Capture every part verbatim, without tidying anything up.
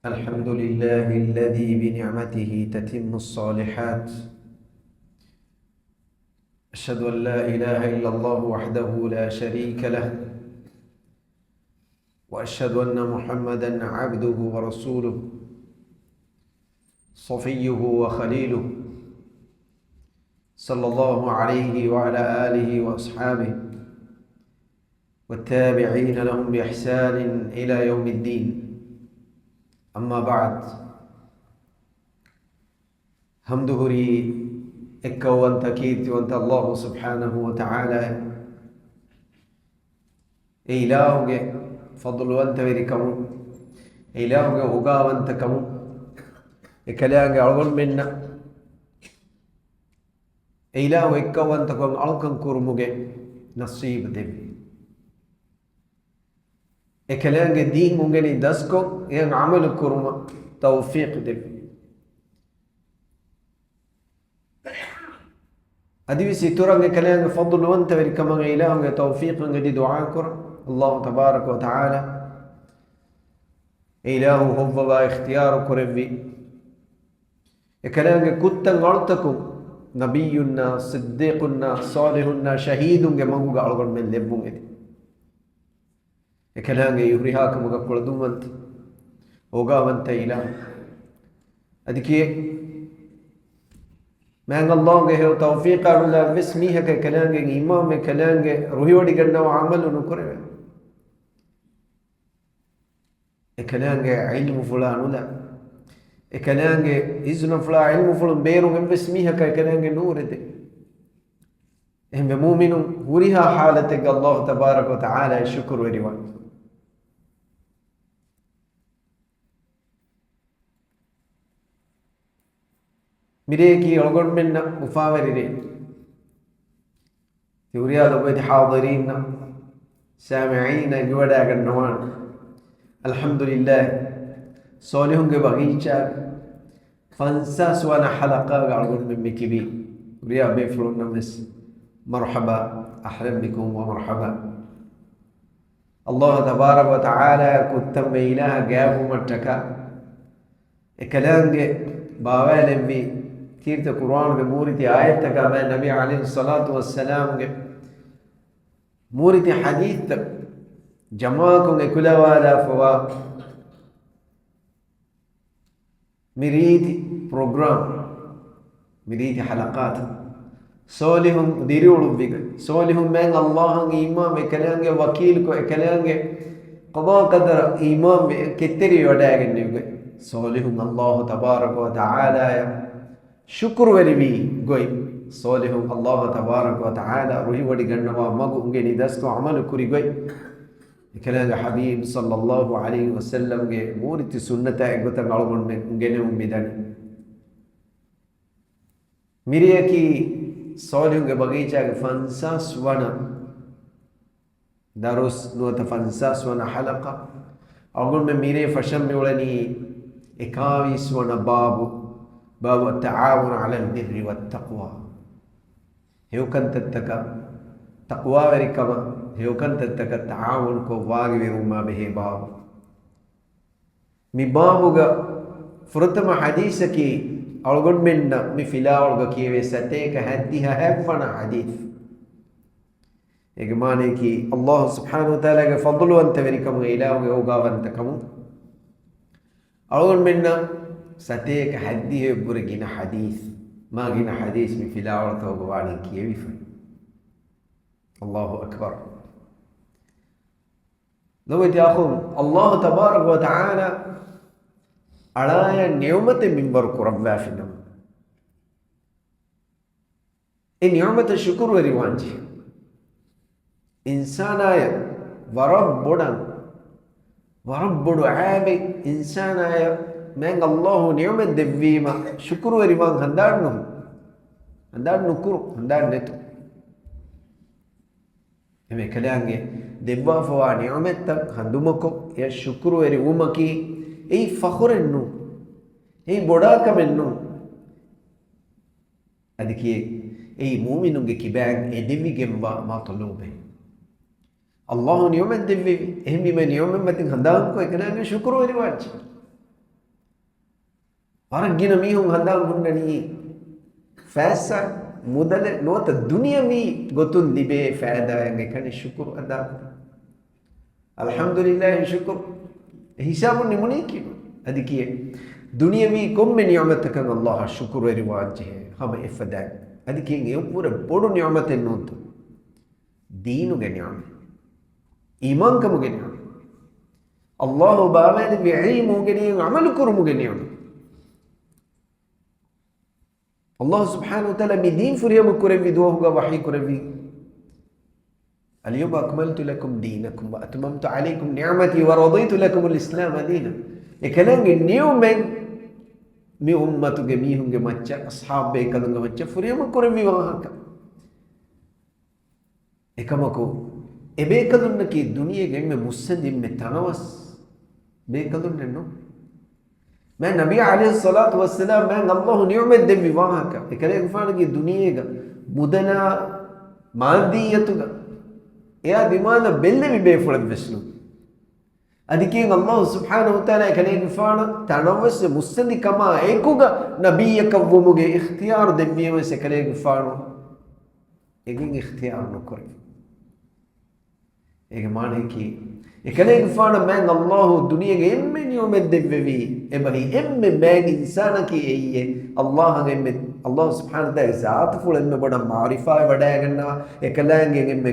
الحمد لله الذي بنعمته تتم الصالحات. أشهد أن لا إله إلا الله وحده لا شريك له، وأشهد أن محمدا عبده ورسوله، صفيه وخليله، صلى الله عليه وعلى آله وأصحابه والتابعين لهم بإحسان إلى يوم الدين. أما بعد، ޙަމްދު ހުރީ އެއްކައުވަންތަ ކީރިތިވަންތަ ﷲ ސުބްޙާނަހޫ ވަތަޢާލާއަށް، އެ އިލާހުގެ ފަޟުލުވަންތަވެރިކަމުން، އެ އިލާހުގެ އޯގާވަންތަކަމުން، އެކަލާނގެ އަޅުގަނޑުމެންނަށް އެ އިލާހު އެއްކައުވަންތަކޮށް އަޅުކަން ކުރުމުގެ ނަސީބު ދެއްވި. އެކަލާނގެ ދީން އުނގެނި ދަސްކޮށް، އެއަށް ޢަމަލު ކުރުމަށް ތައުފީޤު ދެއްވި. އަދިވެސް އިތުރަށް އެކަލާނގެ ފަޟުލުވަންތަވެރިކަމަށް އެ އިލާހުގެ ތައުފީޤަށް އެދި ދުޢާ ކުރަން. ﷲ ތަބާރަކަ ވަތަޢާލާ އެ އިލާހު ހޮއްވަވާ އިޚްތިޔާރު ކުރެއްވި އެކަލާނގެ ކުށްތައް އަޅުތަކުން ނަބިއްޔުންނާ، ޞިއްދީޤުންނާ، ޞާލިޙުންނާ، ޝަހީދުންގެ މަގުގަ އަޅުގަނޑުމެން ލެއްވުން އެދި. އެކަލާނގެ ހުރިހާ ކަމުގަ ކުޅަދުންވަންތަ، އޯގާވަންތަ އިލާހު. އަދި ކިޔޭ، މާތް ﷲ ގެ ހެޔޮ ތައުފީޤާ ނުލާ އެއްވެސް މީހަކަށް އެކަލާނގެ އީމާންވެ، އެކަލާނގެ ރުހިވޮޑިގަންނަވާ ޢަމަލު ނުކުރެވޭ. އެކަލާނގެ ޢިލްމުފުޅާ ނުލާ، އެކަލާނގެ އިޒުނަފުޅާ ޢިލްމުފުޅުން ބޭރުން އެއްވެސް މީހަކަށް އެކަލާނގެ ނޫރެދޭ. އެހެންވެ، މުއުމިނުން ހުރިހާ ޙާލަތެއްގަ ﷲ ތަބާރަކަ ވަތަޢާލާއަށް ޝުކުރުވެރިވާން. މިރޭއަކީ އަޅުގަނޑުމެންނަށް އުފާވެރި ރެއެއް. ތި ހުރިހާ ލޮބުވެތި ޙާޟިރީންނަށް، ސާމިޢީންނަށް އެނގިވަޑައިގަންނަވާނެ. އަލްޙަމްދުލިއްލާހް، ޞާލިޙުންގެ ބަގީޗާގެ ފަންސާސް ވަނަ ޙަލަޤާގަ އަޅުގަނޑުމެން މި ކިބީ. ހުރިހާ ބޭފުޅުންނަށް ވެސް މަރްޙަބާ، އަހްލަން ބިކުމް ވަމަރްޙަބާ. ﷲ ތަބާރަކަ ވަތަޢާލާ ކުށްތައް އެ އިލާހަށް ގާތްވުމަށްޓަކާ، އެކަލާނގެ ބާވާލެއްވި ކީރިތި ޤުރްއާނުގެ މޫރިތި އާޔަތްތަކާ، މާތް ނަބީ ޢަލައިހިއްޞަލާތު ވައްސަލާމްގެ މޫރިތި ޙަދީޘްތައް ޖަމާކޮށް އެކުލަވާލާފަވާ މި ރީތި ޕްރޮގްރާމް، މި ރީތި ޙަލަޤާތު، ޞާލިޙުން ދިރިއުޅުއްވިގޮތް، ޞާލިޙުން މާތް ﷲ އަށް އީމާންވެ، އެކަލާނގެ ވަކީލުކޮށް، އެކަލާނގެ ޤަޟާ ޤަދަރަށް އީމާންވެ، ކެތްތެރިވެ ވަޑައިގެންނެވިގޮތް، ޞާލިޙުން ﷲ ތަބާރަކަ ވަތަޢާލާއަށް ޝުކުރުވެރިވީ ގޮތް، ޞާލިޙުން ﷲ ތަބާރަކަ ވަތަޢާލާ ރުހިވޮޑިގަންނަވާ މަގު އުނގެނި ދަސްކޮށް ޢަމަލު ކުރި ގޮތް، އެކަލާނގެ ޙަބީބް ޞައްލައްލާހު ޢަލައިހި ވަސައްލަމްގެ މޫރިތި ސުންނަތާ އެއްގޮތަށް އަޅުގަނޑުމެން އުނގެނެވުން މިދަނީ. މިރެއަކީ ޞާލިޙުންގެ ބަގީޗާގެ ފަންސާސް ވަނަ ދަރުސް ނުވަތަ ފަންސާސް ވަނަ ޙަލަޤާ. އަޅުގަނޑުމެން މިރޭ ފަށަން މިއުޅެނީ އެކާވީސް ވަނަ ބާބު، ބާބު އައްތަޢާވަނު ޢަލަލް ބިއްރި ވައްތަޤްވާ. ހެޔޮކަންތައްތަކަށް، ތަޤްވާވެރިކަމަށް، ހެޔޮކަންތައްތަކަށް ތަޢާވަނުކޮށް ވާގިވެރިވުމާ ބެހޭ ބާބު. މި ބާބުގަ ފުރަތަމަ ޙަދީޘަކީ އަޅުގަނޑުމެންނަށް މި ފިލާވަޅުގަ ކިޔެވޭ ސަތޭކަ ހައްދިހަ ހައެއްވަނަ ޙަދީޘް. އޭގެ މާނަޔަކީ، ﷲ ސުބްޙާނަހޫ ވަތަޢާލާގެ ފަޟުލުވަންތަވެރިކަމުގެ އިލާހުގެ އޯގާވަންތަކަމުން އަޅުގަނޑުމެންނަށް ސަތޭކަ ހައްދިހައެއްވުރެ ގިނަ ޙަދީޘް، މާ ގިނަ ޙަދީޘް މި ފިލާވަޅުތަކުގަ ވާނީ ކިޔެވިފަ. ﷲ އަކްބަރު. ލޮބުވެތި އަޚުން، ﷲ ތަބާރަކަ ވަތަޢާލާ އަޅާޔަށް ނިޢުމަތެއް މިންވަރު ކުރައްވާފިނަމަ، އެ ނިޢުމަތަށް ޝުކުރުވެރިވާންޖެހޭ. އިންސާނާޔަށް ވަރަށް ބޮޑަށް، ވަރަށް ބޮޑު ޢައިބެއް އިންސާނާޔަށް މާތް ﷲ ނިޢުމަތް ދެއްވީމަ ޝުކުރުވެރިވާން ހަނދާން ނު-، ހަނދާން ނުކުރު، ހަނދާން ނެތު. އެމެ ކަލާނގެ ދެއްވާފަވާ ނިޢުމަތްތައް ހަނދުމަކޮށް، އެ ޝުކުރުވެރި ވުމަކީ އެއީ ފަޚުރެއް ނޫން. އެއީ ބޮޑާކަމެއް ނޫން. އަދި ކިޔޭ، އެއީ މުއުމިނުންގެ ކިބައިން އެދެވިގެންވާ މަތުލޫބެއް. ﷲ ނިޢުމަތް ދެއްވެވި. އެހެންވީމަ ނިޢުމަތް މަތިން ހަނދާންކޮށް އެކަލާނގެ ޝުކުރުވެރިވާންޖެ. ވަރަށް ގިނަ މީހުން ހަނދާން ހުންނަނީ ފައިސާ މުދަލެއް ނުވަތަ ދުނިޔަވީ ގޮތުން ލިބޭ ފައިދާއެއް އެކަނި ޝުކުރު އަދާކުރަން. އަލްޙަމްދުލިއްލާހި ޝުކުރު. ހިސާބު ނިމުނީ ކީއްވެ؟ އަދި ކިޔޭ ދުނިޔަވީ ކޮންމެ ނިޢުމަތަކަށް އައްލާހަށް ޝުކުރުވެރިވާން ޖެހޭ ހަމަ އެފަދައިން. އަދި ކިޔެން އެއަށްވުރެ ބޮޑު ނިޢުމަތެއް ނޫންތޯ؟ ދީނުގެ ނިޢުމަތް. އީމާންކަމުގެ ނިޢުމަތް. އައްލާހު ބާވާލެއްވި ޢިލްމުގެ ނިޢުމަތް، ޢަމަލު ކުރުމުގެ ނިޢުމަތް. އައްލާހު ސުބްޙާނަހު ވަތަޢާލާ މި ދީން ފުރިހަމަ ކުރެއްވި ދުވަހުގަ ވަޙީ ކުރެއްވީ، اليوم أكملت لكم دينكم وأتممت عليكم نعمتي ورضيت لكم الإسلام دينا. އެކަލާނގެ ނިޢުމަތް މި އުއްމަތުގެ މީހުންގެ މައްޗަށް، އަޞްޙާބު ބޭކަލުންގެ މައްޗަށް ފުރިހަމަ ކުރެއްވި ވާހަކަ. އެކަމަކު، އެބޭކަލުންނަކީ ދުނިޔޭގެ އެންމެ މުއްސަނދި، އެންމެ ތަނަވަސް ބޭކަލުންނެއް ނޫން. މާތް ނަބީ ޢަލައިހިއްޞަލާތު ވައްސަލާމް މާތް އައްލާހު ނިޢުމަތް ދެއްވި ވާހަކަ، އެކަލޭގެފާނަކީ ދުނިޔޭގަ މުދަލާ މާއްދިއްޔަތުގަ އެއާ ދިމާލަށް ބެއްލެވި ބޭފުޅެއްވެސް ނޫން. އަދި ކިޔެން އައްލާހު ސުބްޙާނަހު ވަތަޢާލާ އެކަލޭގެފާނަށް ތަނަވަސް މުއްސަނދިކަމާ އެކުގަ ނަބިއްޔަކަށްވުމުގެ އިޚްތިޔާރު ދެއްވީމަވެސް އެކަލޭގެފާނު އެގެން އިޚްތިޔާރު ނުކުރެވި. އޭގެ މާނަޔަކީ، އެކަލޭގެފާނަށް މާތް އައްލާހު ދުނިޔޭގެ އެންމެ ނިޢުމަތް ދެއްވެވީ، އެބަހީ އެންމެ މާތް އިންސާނަކީ އެއީ. އައްލާހަށް އެންމެ، އައްލާހު ސުބްޙާނަހު ވަތަޢާލާގެ ޒާތުފުޅު އެންމެ ބޮޑަށް މަޢުރިފާވެ ވަޑައިގަންނަވާ، އެކަލާނގެ އެންމެ،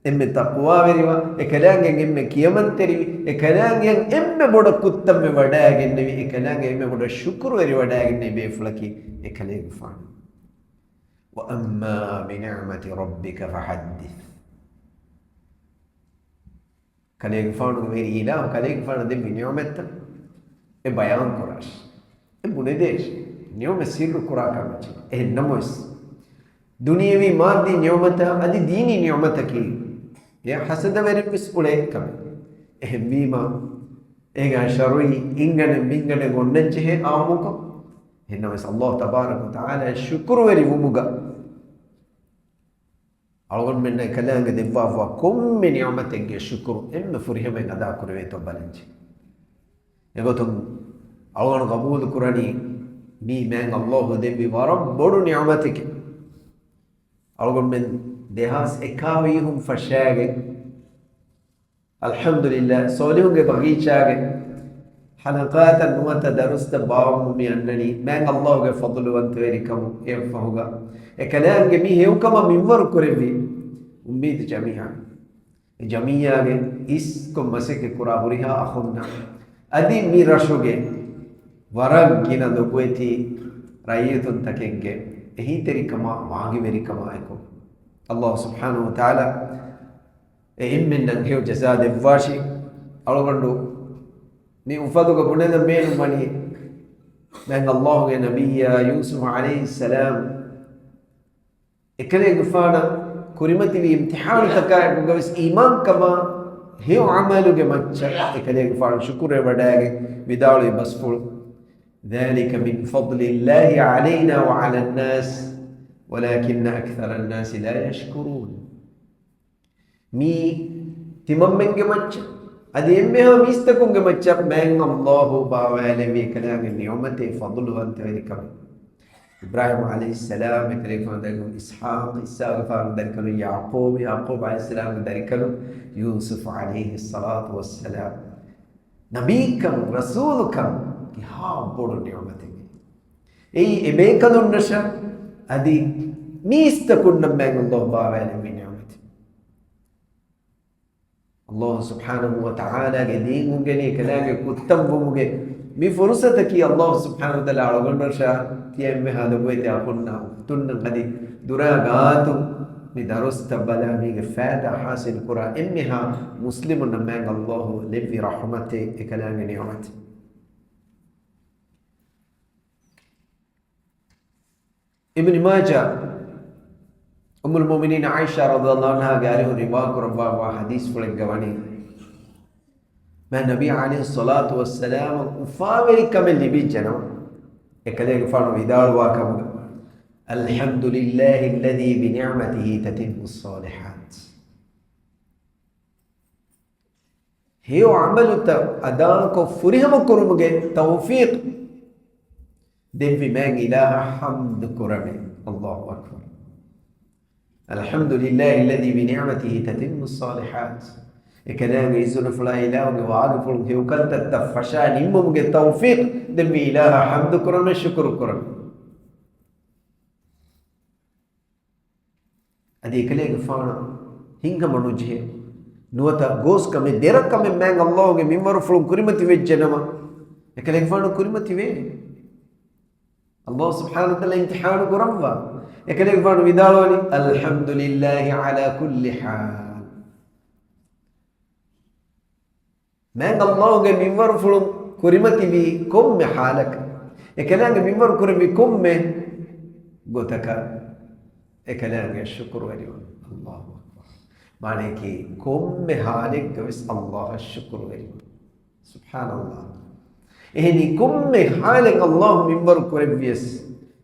އެންމެ ތަޤްވާވެރިވާ، އެކަލާނގެ އެންމެ ކިޔަމަންތެރިވި، އެކަލާނގެ އެންމެ ބޮޑަށް ކުއްތަންވެ ވަޑައިގެންނެވި، އެކަލާނގެ އެންމެ ބޮޑަށް ޝުކުރުވެރި ވަޑައިގެންނެވި ބޭފުޅަކީ އެކަލޭގެފާނު. وأما بنعمة ربك فحدث. ކަލޭގެފާނުގެ ވެރި އިލާހު ކަލޭގެފާނަށް ދެއްވި ނިޢުމަތްތައް އެ ބަޔާން ކުރާށި. އެ ބުނެދޭށި. ނިޢުމަތް ސިއްރު ކުރާ ކަމެއް އެހެން ނަމަވެސް، ދުނިޔެވީ މާއްދީ ނިޢުމަތާ އަދި ދީނީ ނިޢުމަތަކީ އެ ހަސަދަވެރިން ވެސް އުޅޭ ކަމެއް. އެހެންވީމަ، އޭގަ ޝަރުޢީ އިންގަނޑެއް މިންގަނޑެއް އޮންނަން ޖެހޭ އާއްމުކޮށް. އެހެންނަމަވެސް، އައްލާހު ތަބާރަކަ ވަތަޢާލާ ޝުކުރުވެރިވުމުގަ އަޅުގަނޑުމެންނަށް އެކަލާނގެ ދެއްވާފަ ކޮންމެ ނިޢުމަތެއްގެ ޝުކުރު އެންމެ ފުރިހަމައިން އަދާކުރެވޭތޯ ބަލަންޖެ. އެގޮތުން އަޅުގަނޑު ގަބޫލު ކުރަނީ މީ މާތް އައްލާހު ދެއްވި ވަރަށް ބޮޑު ނިޢުމަތެކޭ. އަޅުގަނޑުމެން ދެހާސް އެކާވީހުން ފަށާގެން އަލްޙަމްދުލިއްލާ، ސޯލިހުންގެ ބަގީޗާގެ ޙަލަޤާތަށް ނުވަތަ ދަރުސްތައް ބާއްވަމުން މި އަންނަނީ، މާތް އައްލާހުގެ ފަޟުލުވަންތަވެރިކަމުން. އެއަށްފަހުގަ އެކަލާނގެ މި ހެޔޮކަމަށް މިންވަރު ކުރެއްވި އުއްމީދު ޖަމިއްޔާ، އެ ޖަމިއްޔާގެ އިސްކޮށް މަސައްކަތް ކުރާ ހުރިހާ އަޚުންނަށް، އަދި މި ރަށުގެ ވަރަށް ގިނަ ލޮބުވެތި ރައްޔިތުންތަކެއްގެ އެހީތެރިކަމާ ވާގިވެރިކަމާ އެކު، އައްލާހު ސުބްޙާނަހު ވަތަޢާލާ އެ އެންމެންނަށް ހެޔޮ ޖަޒާ ދެއްވާށި. އަޅުގަނޑު މި އުފަލުގަ ބުނެލަން ބޭނުންވަނީ، މާތް އައްލާހުގެ ނަބިއްޔާ ޔޫސުފް ޢަލައިހިއްސަލާމް އެކަލޭގެފާނަށް ކުރިމަތިވި އިމްތިޙާނުތަކާއެކުގަވެސް އީމާންކަމާ ހެޔޮ ޢަމަލުގެ މައްޗަށް އެކަލޭގެފާނު ޝުކުރެއް ވަޑައިގެން ވިދާޅުވި ބަސްފުޅު، ذلك من فضل الله علينا وعلى الناس ولكن أكثر الناس لا يشكرون. މީ ތިމަންމެންގެ މައްޗަށް، އަދި އެންމެހާ މީސްތަކުންގެ މައްޗަށް މާތް އައްލާހު ބާވާލެއްވި އެކަލާނގެ ނިޢުމަތޭ ފަޟުލުވަންތަވެރިކަމެއް. އިބްރާހީމް ޢަލައިހިއްސަލާމް، އެކަލޭގެފާނު ދަރިކަލުން އިސްޙާޤް، އިސްޙާޤުގެފާނު ދަރިކަލުން ޔަޢުޤޫބް، ޔަޢުޤޫބް ޢަލައިހިއްސަލާމްގެ ދަރިކަލުން ޔޫސުފް ޢަލައިހިއްޞަލާތު ވައްސަލާމް. ނަބީކަން، ރަސޫލުކަން ކިހާ ބޮޑު ނިޢުމަތެއް. އެއީ އެބޭކަލުންނަށާ އަދި މީސްތަކުންނަށް މާތް އައްލާހު ބާވާލެއްވި ނިޢުމަތެއް. އައްލާހު ސުބްޙާނަހު ވަތަޢާލާގެ ދީން އުނގެނި އެކަލާނގެ ކުއްތަންވުމުގެ މި ފުރުޞަތަކީ އައްލާހު ސުބްޙާނަހު ވަތަޢާލާ އަޅުގަނޑަށާ ތިޔަ އެންމެހާ ލޮބުވެތި އަޚުންނާ އުޚްތުންނަށް އަދި ދުރާ ގާތުން މި ދަރުސްތައް ބަލާ މީގެ ފައިދާ ޙާޞިލު ކުރާ އެންމެހާ މުސްލިމުންނަށް މާތް އައްލާހު ލެއްވި ރަޙުމަތެއް އެކަލާނގެ ނިޢުމަތެއް. އިބްނު މާޖާ، އުއްމުލް މުއުމިނީން ޢާއިޝާ ރަޟިޔަﷲ ޢަންހާގެ އަރިހުން ރިވާ ކުރައްވާފަވާ ޙަދީޘްފުޅެއްގަ ވަނީ، މާތް ނަބީ ޢަލައިހިއްޞަލާތު ވައްސަލާމަށް އުފާވެރިކަމެއް ލިބިއްޖެނަމަ، އެކަލޭގެފާނު ވިދާޅުވާ ކަމުގަ، الحمد لله الذي بنعمته تتم الصالحات. ހެޔޮ ޢަމަލުތައް އަދާކޮށް ފުރިހަމަ ކުރުމުގެ ތައުފީޤް ދެއްވި މާތް އިލާހަށް ޙަމްދު ކުރަމޭ. އައްލާހު އަކްބަރު. الحمد لله الذي بنعمته تتم الصالحات. އެކަލާނގެ އިޒުނަފުޅާ އިލާހުގެ ވާގިފުޅުން ހެޔޮކަންތައްތައް ފަށާ ނިންމުމުގެ ތައުފީޤު ދެއްވި އިލާހަށް ޙަމްދު ކުރަމޭ، ޝުކުރު ކުރަމޭ. އަދި އެކަލޭގެފާނަށް ހިތްހަމަ ނުޖެހޭ. ނުވަތަ ގޯސްކަމެއް، ދެރަކަމެއް މާތް އައްލާހުގެ މިންވަރުފުޅުން ކުރިމަތިވެއްޖެނަމަ، އެކަލޭގެފާނު ކުރިމަތިވޭނެ. އައްލާހު ސުބްޙާނަހު ވަތަޢާލާ އިމްތިޙާނު ކުރައްވާ. އެކަލޭގެފާނު ވިދާޅުވަނީ، الحمد لله على كل حال. މާތް އައްލާހުގެ މިންވަރުފުޅުން ކުރިމަތިވީ ކޮންމެ ޙާލަކަށް، އެކަލާނގެ މިންވަރު ކުރެއްވި ކޮންމެ ގޮތަކަށް، އެކަލާނގެ ޝުކުރުވެރިވުން. އައްލާހު އަކްބަރު. މާނަޔަކީ، ކޮންމެ ޙާލެއްގަވެސް އައްލާހަށް ޝުކުރުވެރިވުން. ސުބްޙާނައްލާހް. އެހެނީ، ކޮންމެ ޙާލެއް އައްލާހު މިންވަރު ކުރެއްވިޔަސް،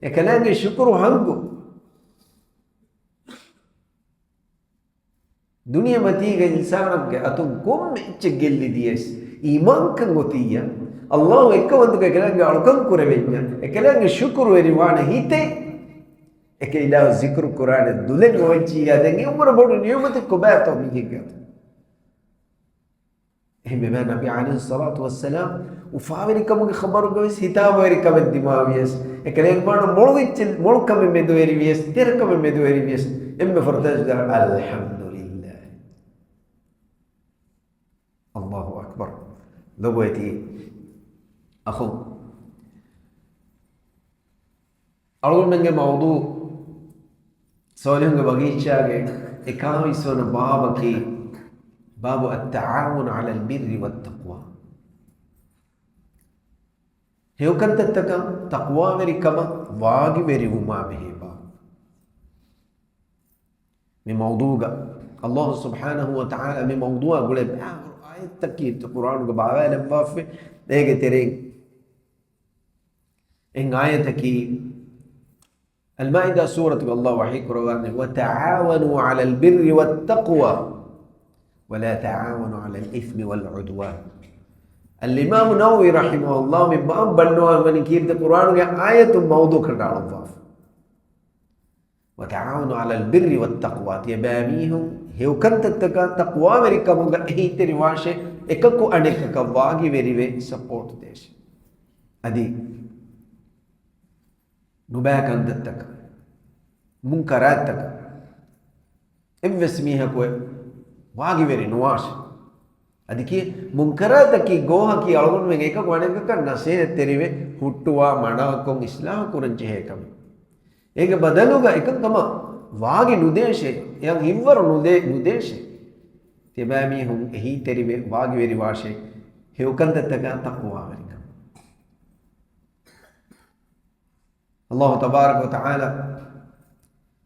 އެކަލާނގެ ޝުކުރު ހަންގު. ދުނިޔެމަތީގަ އިންސާނެއްގެ އަތުން ކޮންމެ އެއްޗެއް ގެއްލި ދިޔަސް، އީމާންކަން އޮތިއްޔާ، އައްލާހު އެއްކަމަކު އެކަލާނގެ އަޅުކަން ކުރެވެންޏާ، އެކަލާނގެ ޝުކުރުވެރިވާނެ ހިތެއް، އެކަ އިލާހު ޒިކުރު ކުރާނެ ދުލެއް ނުވެއްޖިއްޔާ، ދެން އެ އުމުރަށް ބޮޑު ނިޢުމަތެއް ކޮބާތޯ މީހެއްގެ އަތުން؟ އެހެންވެ ނަބީ ޢަލައިހިއްޞަލާތު ވައްސަލާމް އުފާވެރިކަމުގެ ޚަބަރުގަވެސް ހިތާމަވެރިކަމެއް ދިމާވިޔަސް، އެކަލޭގެފާނު މޮޅު އެއްޗެއް، މޮޅު ކަމެއް މެދުވެރިވިޔަސް، ދެރަ ކަމެއް މެދުވެރިވިޔަސް، އެންމެ ފުރަތަމަ ވިދާޅުވީ، އަލްޙަމްދުލިއްލާހް. އައްލާހު އަކްބަރު. ލޮބުވެތި އަޚުން. އަޅުގަނޑުމެންގެ މައުޟޫޢު ޞާލިޙުންގެ ބަގީޗާގެ އެކާވީސް ވަނަ ބާބަކީ، ބާބު އައްތަޢާވަނު ޢަލަލް ބިއްރި ވައްތަޤްވާ. ހެޔޮކަންތައްތަކަށް ތަޤްވާވެރިކަމަށް ވާގިވެރިވުމާ ބެހޭ ބާބު. މި މައުޟޫޢުގަ އައްލާހު ސުބްޙާނަހު ވަ ތަޢާލާ މި މައުޟޫޢާ ގުޅޭ ބައިވަރު އާޔަތްތައް ކީރިތި ޤުރްއާނުގަ ބާވާލައްވާފައި. އޭގެ ތެރެއިން އެއް އާޔަތަކީ، އަލްމާއިދާ ސޫރަތުގަ އައްލާހު ވަޙީ ކުރައްވާނެ، وتعاونوا على البر والتقوى ولا تعاونوا على الإثم والعدوان. އަލްއިމާމު ނަވަވީ ރަޙިމަހުﷲ މި ބާބު ބަންނަވާ ވަނީ ކީރިތި ޤުރްއާނުގެ އާޔަތުން މައުޟޫޢު ކަނޑައަޅުއްވާފަ. وتعاونوا على البر والتقوى. ތިޔަބައިމީހުން ހެޔޮކަންތައްތަކާ ތަޤްވާވެރިކަމުގަ އެހީތެރިވާށޭ، އެކަކު އަނެކަކަށް ވާގިވެރިވެ ސަޕޯޓް ދޭށޭ. އަދި ނުބައި ކަންތައްތަކަށް، މުންކަރާތްތަކަށް އެއްވެސް މީހަކު ވާގިވެރި ނުވާށޭ. އަދި ކި މުންކަރާތަކީ ގޯހަކީ އަޅުގަނޑުމެން އެކަކު އަނެކަކަށް ނަސޭހަތްތެރިވެ ހުއްޓުވާ، މަނާކޮށް އިސްލާހު ކުރަން ޖެހޭ ކަމެއް. އޭގެ ބަދަލުގަ އެކަންކަމަށް ވާގި ނުދޭށޭ، އެއަށް ހިތްވަރު ނުދޭ، ނުދޭށޭ. ތިޔަބައިމީހުން އެހީތެރިވެ ވާގިވެރިވާށޭ، ހެޔޮކަންތައްތަކާ ތަޤްވާވެރިކަން. އައްލާހު ތަބާރަކަ ވަ ތަޢާލާ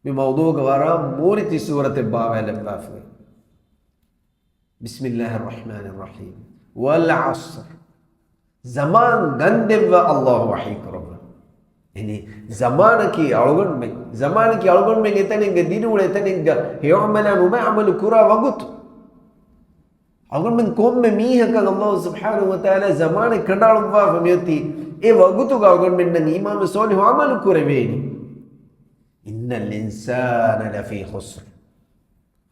މި މައުޟޫޢުގަ ވަރަށް މޫރިތި ސޫރަތެއް ބާވާލައްވާފައި. بسم الله الرحمن الرحيم. والعصر. ޒަމާން ގަންދެއްވާ އައްލާހު ވަޙީ ކުރައްވާ. އެހެނީ، ޒަމާނަކީ އަޅުގަނޑުމެން، ޒަމާނަކީ އަޅުގަނޑުމެން އެތަނެއްގަ ދިރިއުޅޭ ތަނެއްގަ ހެޔޮ ޢަމަލާ ނުބައި ޢަމަލު ކުރާ ވަގުތު. އަޅުގަނޑުމެން ކޮންމެ މީހަކަށް އައްލާހު ސުބްޙާނަހު ވަ ތަޢާލާ ޒަމާނެއް ކަނޑައަޅުއްވާފަ މިއޮތީ، އެ ވަގުތުގަ އަޅުގަނޑުމެންނަށް އީމާންވެ ޞާލިޙު ޢަމަލު ކުރެވޭނީ. إن الإنسان لفي خسر.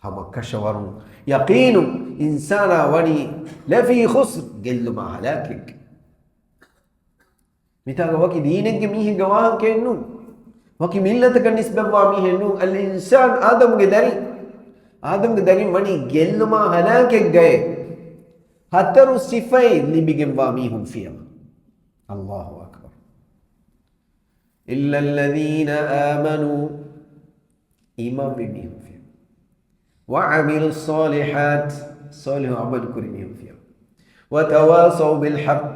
ހަމަ ކަށަވަރުން ޔަޤީނުން އިންސާނާ ވަނީ لفي خسر، ގެއްލުމާ ހަލާކެއްގަ. މިތާގަ ވަކި ދީނެއްގެ މީހެއްގެ ވާހަކައެއް ނޫން. ވަކި މިއްލަތަކަށް ނިސްބަތްވާ މީހެއް ނޫން. އަލްއިންސާން، އާދަމްގެ ދަރިން. އާދަމްގެ ދަރިން ވަނީ ގެއްލުމާ ހަލާކެއްގައޭ. ހަތަރު ސިފައެއް ލިބިގެންވާ މީހުން ފިޔަވަ. އައްލާހު އަކްބަރު. إلا الذين آمنوا. އީމާންވި މީހުން ފިޔަވަ. وعملوا الصالحات. ޞާލިޙު ޢަމަލު ކުރި މީހުން ފިޔަވަ. وتواصوا بالحق.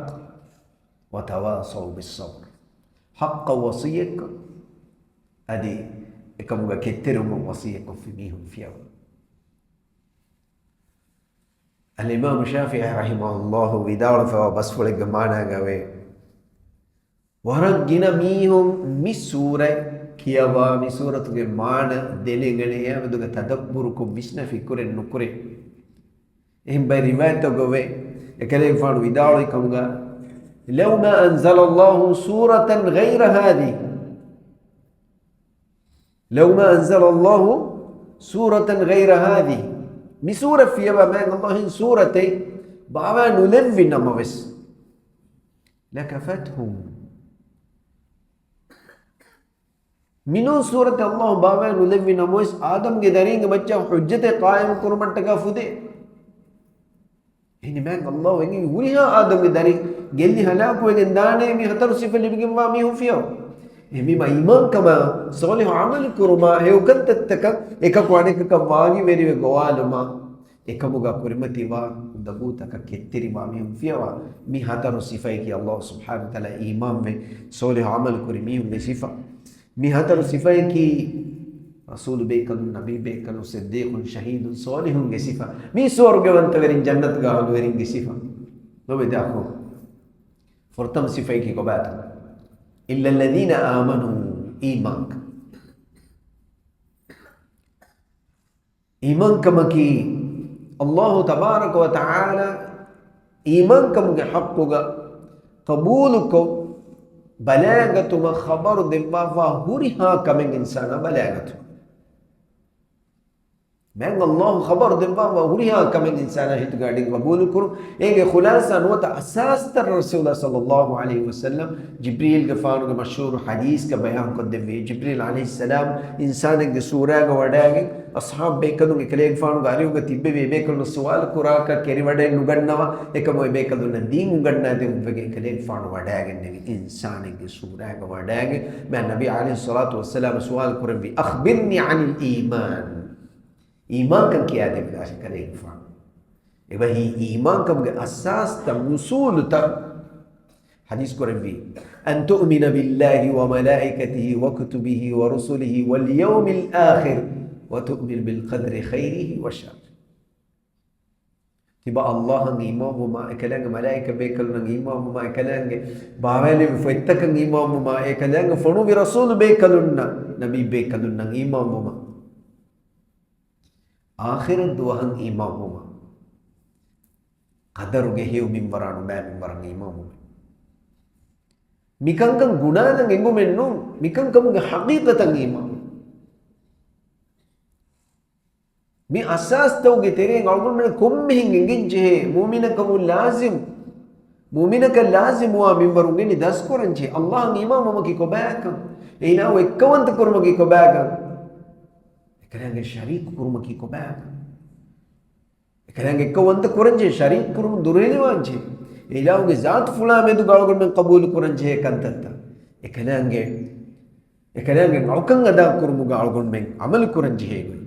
وتواصوا بالصبر. ޙައްޤަށް ވަޞިއްޔަތްކޮށް، އަދި އެކަމުގަ ކެތްތެރިވުމަށް ވަޞިއްޔަތްކޮށްފި މީހުން ފިޔަވަ. އަލްއިމާމު ޝާފިޢީ ރަޙިމަހުﷲ ވިދާޅުފައިވާ ބަސްފުޅެއްގެ މާނާގައި ވޭ، ވަރަށް ގިނަ މީހުން މި ސޫރަތް ކިޔަވާ، މި ސޫރަތުގެ މާނަ ދެނެގަނެ، އެއާމެދުގަ ތަދައްބުރުކޮށް ވިސްނާ ފިކުރެއް ނުކުރޭ. އެހެން ބައެއް ރިވާޔަތްތަކުގައި ވޭ، އެކަލޭގެފާނު ވިދާޅުވި ކަމުގަ، لو ما أنزل الله سورة غير هذه. لو ما أنزل الله سورة غير هذه. މި ސޫރަ ފިޔަވާ މާތް ﷲ އިން ސޫރަތެއް ބާވާ ނުލެއްވި ނަމަވެސް. لكفتهم. މިނޫން ސޫރަތެއް ﷲ ބާވާ ނުލެއްވި ނަމަވެސް، އާދަމްގެ ދަރީންގެ މައްޗަށް ޙުއްޖަތެއް ޤާއިމު ކުރުމަށްޓަކާ ފުދޭ. އެހެނީ މާތް ﷲ އެނގި ހުރިހާ އާދަމްގެ ދަރިން ގެއްލި ހަލާކުވެގެން ދާނޭ މި ހަތަރު ސިފަ ލިބިގެންވާ މީހުން ފިޔަވާ. އެހެންވީމަ އީމާންކަމާ، ޞާލިޙު ޢަމަލު ކުރުމާ، ހެޔޮ ކަންތައްތަކަށް އެކަކު އަނެކަކަށް ވާގިވެރިވެ ގޮވާލުމާ، އެކަމުގަ ކުރިމަތިވާ އުނދަގޫތަކަށް ކެތްތެރިވާ މީހުން ފިޔަވާ. މި ހަތަރު ސިފައަކީ ﷲ ސުބްޙާނަހޫ ވަތަޢާލާ އީމާންވެ، ޞާލިޙު ޢަމަލު ކުރި މީހުންގެ ސިފަ. މި ހަތަރު ސިފައަކީ ރަސޫލު ބޭކަލުން، ނަބީ ބޭކަލުން، ޞިއްދީޤުން، ޝަހީދުން، ޞާލިޙުންގެ ސިފަ. މީ ސުވަރުގެވަންތަވެރިން، ޖަންނަތުގަ އަހުލުވެރިންގެ ސިފަ. ލޯބިވެތި އަޚުން، ފުރަތަމަ ސިފައަކީ ކޮބާތަ؟ إلا الذين آمنوا، އީމާންކަން. އީމާންކަމަކީ، ﷲ ތަބާރަކަ ވަތަޢާލާ އީމާންކަމުގެ ޙައްޤުގަ ޤަބޫލުކޮށް، ބަލާގަތުމަށް ޚަބަރު ދެއްވާފާ ހުރިހާ ކަމެއް އިންސާނާ ބަލާގަތު. މާތް ﷲ ޚަބަރު ދެއްވާފާ ހުރިހާ ކަމެއް އިންސާނާ ހިތުގަ އަޑިން ޤަބޫލުކުރުން. އޭގެ ޚުލާޞާ ނުވަތަ އަސާސްތައް ރަސޫލާ ޞައްލައްލާހު ޢަލައިހި ވަސައްލަމް ޖިބްރީލްގެފާނުގެ މަޝްހޫރު ޙަދީޘްގަ ބަޔާންކޮށްދެއްވި. ޖިބްރީލް ޢަލައިހިއްސަލާމް އިންސާނެއްގެ ޞޫރާގަ ވަޑާގެން، އަޞްޙާބު ބޭކަލުން އެކަލޭގެފާނުގެ އަރިހުގަ ތިއްބެވި. އެބޭކަލުން ސުވާލު ކުރާކަށް ކެރިވަޑައެއް ނުގަންނަވާ، އެކަމު އެބޭކަލުންނަށް ދީން އުނގަންނާދެއްވުމުގެ އެކަލޭގެފާނު ވަޑާގެންނެވި. އިންސާނެއްގެ ސޫރާގަ ވަޑާގެން މާތް ނަބީ ޢަލައިހިއްޞަލާތު ވައްސަލާމް ސުވާލު ކުރެއްވި، أخبرني عن الإيمان. އީމާންކަން ކިޔާދެއްވިދާށޭ ކަލޭގެފާނު. އެބަހީ އީމާންކަމުގެ އަސާސްތައް، އުޞޫލުތައް ޙަދީޘް ކުރެއްވީ، أن تؤمن بالله وملائكته وكتبه ورسله واليوم الآخر وتؤمن بالقدر خيره وشره. ތިބާ ﷲ އަށް އީމާންވުމާ، އެކަލާނގެ މަލާއިކަ ބޭކަލުންނަށް އީމާންވުމާ، އެކަލާނގެ ބާވާލެއްވި ފޮތްތަކަށް އީމާންވުމާ، އެކަލާނގެ ފޮނުވި ރަސޫލު ބޭކަލުންނަށް، ނަބީ ބޭކަލުންނަށް އީމާންވުމާ، އާޚިރަތް ދުވަހަށް އީމާންވުމާ، ޤަދަރުގެ ހެޔޮ މިންވަރާ ނުބައި މިންވަރަށް އީމާންވުމެވެ. މިކަންކަން ގުނާލަން އެނގުމެއް ނޫން، މިކަންކަމުގެ ޙަޤީޤަތަށް އީމާން. މި އަސާސްތަކުގެ ތެރެއިން އަޅުގަނޑުމެން ކޮންމެހެން އެނގެންޖެހޭ، މުއުމިނަކަމުން ލާޒިމް، މުއުމިނަކަށް ލާޒިމްވާ މިންވަރުން ގެންނި ދަސްކުރަންޖެހޭ. ﷲ އަށް އީމާންވުމަކީ ކޮބާކަން؟ އޭނާއަށް އެއްކައުވަންތަ ކުރުމަކީ ކޮބާކަން؟ އެކަލާނގެ ޝަރީކު ކުރުމަކީ ކޮބާކަން؟ އެކަލާނގެ އެއްކައުވަންތަ ކުރަންޖެހޭ، ޝަރީކު ކުރުމުން ދުރުހެލިވާންޖެހޭ. އެ އިލާހުގެ ޒާތުފުޅާ މެދުގަ އަޅުގަނޑުމެން ޤަބޫލު ކުރަންޖެހޭ ކަންތައްތައް. އެކަލާނގެ، އެކަލާނގެ ނައުކަން އަދާކުރުމުގަ އަޅުގަނޑުމެން ޢަމަލު ކުރަންޖެހޭ ގޮތް.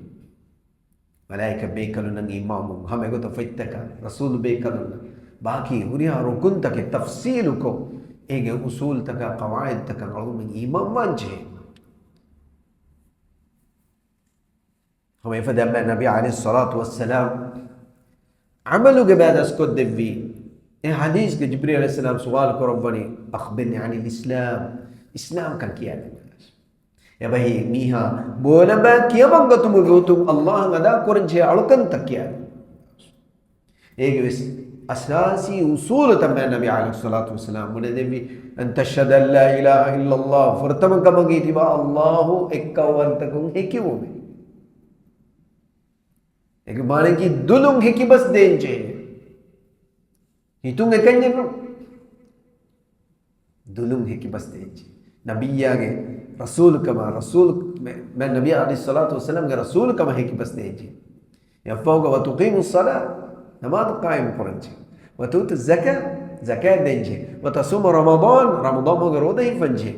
މަލާއިކަ ބޭކަލުންނަށް އީމާންވުން، ހަމަ އެގޮތަށް ފޮތްތަކަށް، ރަސޫލު ބޭކަލުންނަށް، ބާކީ ހުރިހާ ރުކުންތަކެއް ތަފްޞީލުކޮށް، އޭގެ އުޞޫލުތަކާ ޤަވާޢިދުތަކަށް އަޅުގަނޑުމެން އީމާންވާންޖެހޭ. ހަމަ އެފަދަ މާތް ނަބީ ޢަލައިހިއްޞަލާތު ވައްސަލާމް ޢަމަލުގެ ބައި ދަސްކޮށްދެއްވީ. އެ ޙަދީޘްގަ ޖިބްރީލް ޢަލައިހިއްސަލާމް ސުވާލު ކުރައްވަނީ، أخبرني عن الإسلام، އިސްލާމްކަން ކިޔާދެއްވިދާށޭ. އެބަހީ މީހާ ބޯލަބާ ކިޔަމަށް ގަތުމުގެ ގޮތުން ﷲ އަށް އަދާ ކުރަންޖެހޭ އަޅުކަންތައް ކިޔާދެއްވި. އޭގެ ވެސް އަސާސީ އުޞޫލުތައް މާތް ނަބީ ޢަލައިހިއްޞަލާތު ވައްސަލާމް ބުނެދެއްވި، أن تشهد أن لا إله إلا الله، ފުރަތަމަ ކަމަކީ ތިބާ ﷲ އެއްކައުވަންތަކޮށް ހެކިވުމޭ. އޭގެ މާނައަކީ ދުލުން ހެކިބަސް ދޭންޖެހޭ. ހިތުން އެކަންޏެއް ނޫން. ދުލުން ހެކިބަސް ދޭންޖެހޭ. ނަބިއްޔާގެ ރަސޫލުކަމަށް، ރަސޫލު، މެ، މެ، ނަބީ ޢަލައިހިއްޞަލާތު ވައްސަލާމްގެ ރަސޫލުކަމަށް ހެކިބަސް ދޭންޖެހޭ. އެއަށްފަހުގަ وتقيم الصلاة، ނަމާދު ޤާއިމު ކުރަންޖެހޭ. وتؤتي الزكاة، ޒަކާތް ދޭންޖެހޭ. وتصوم رمضان، ރަމަޟާން މަހުގެ ރޯދަ ހިފަންޖެހޭ.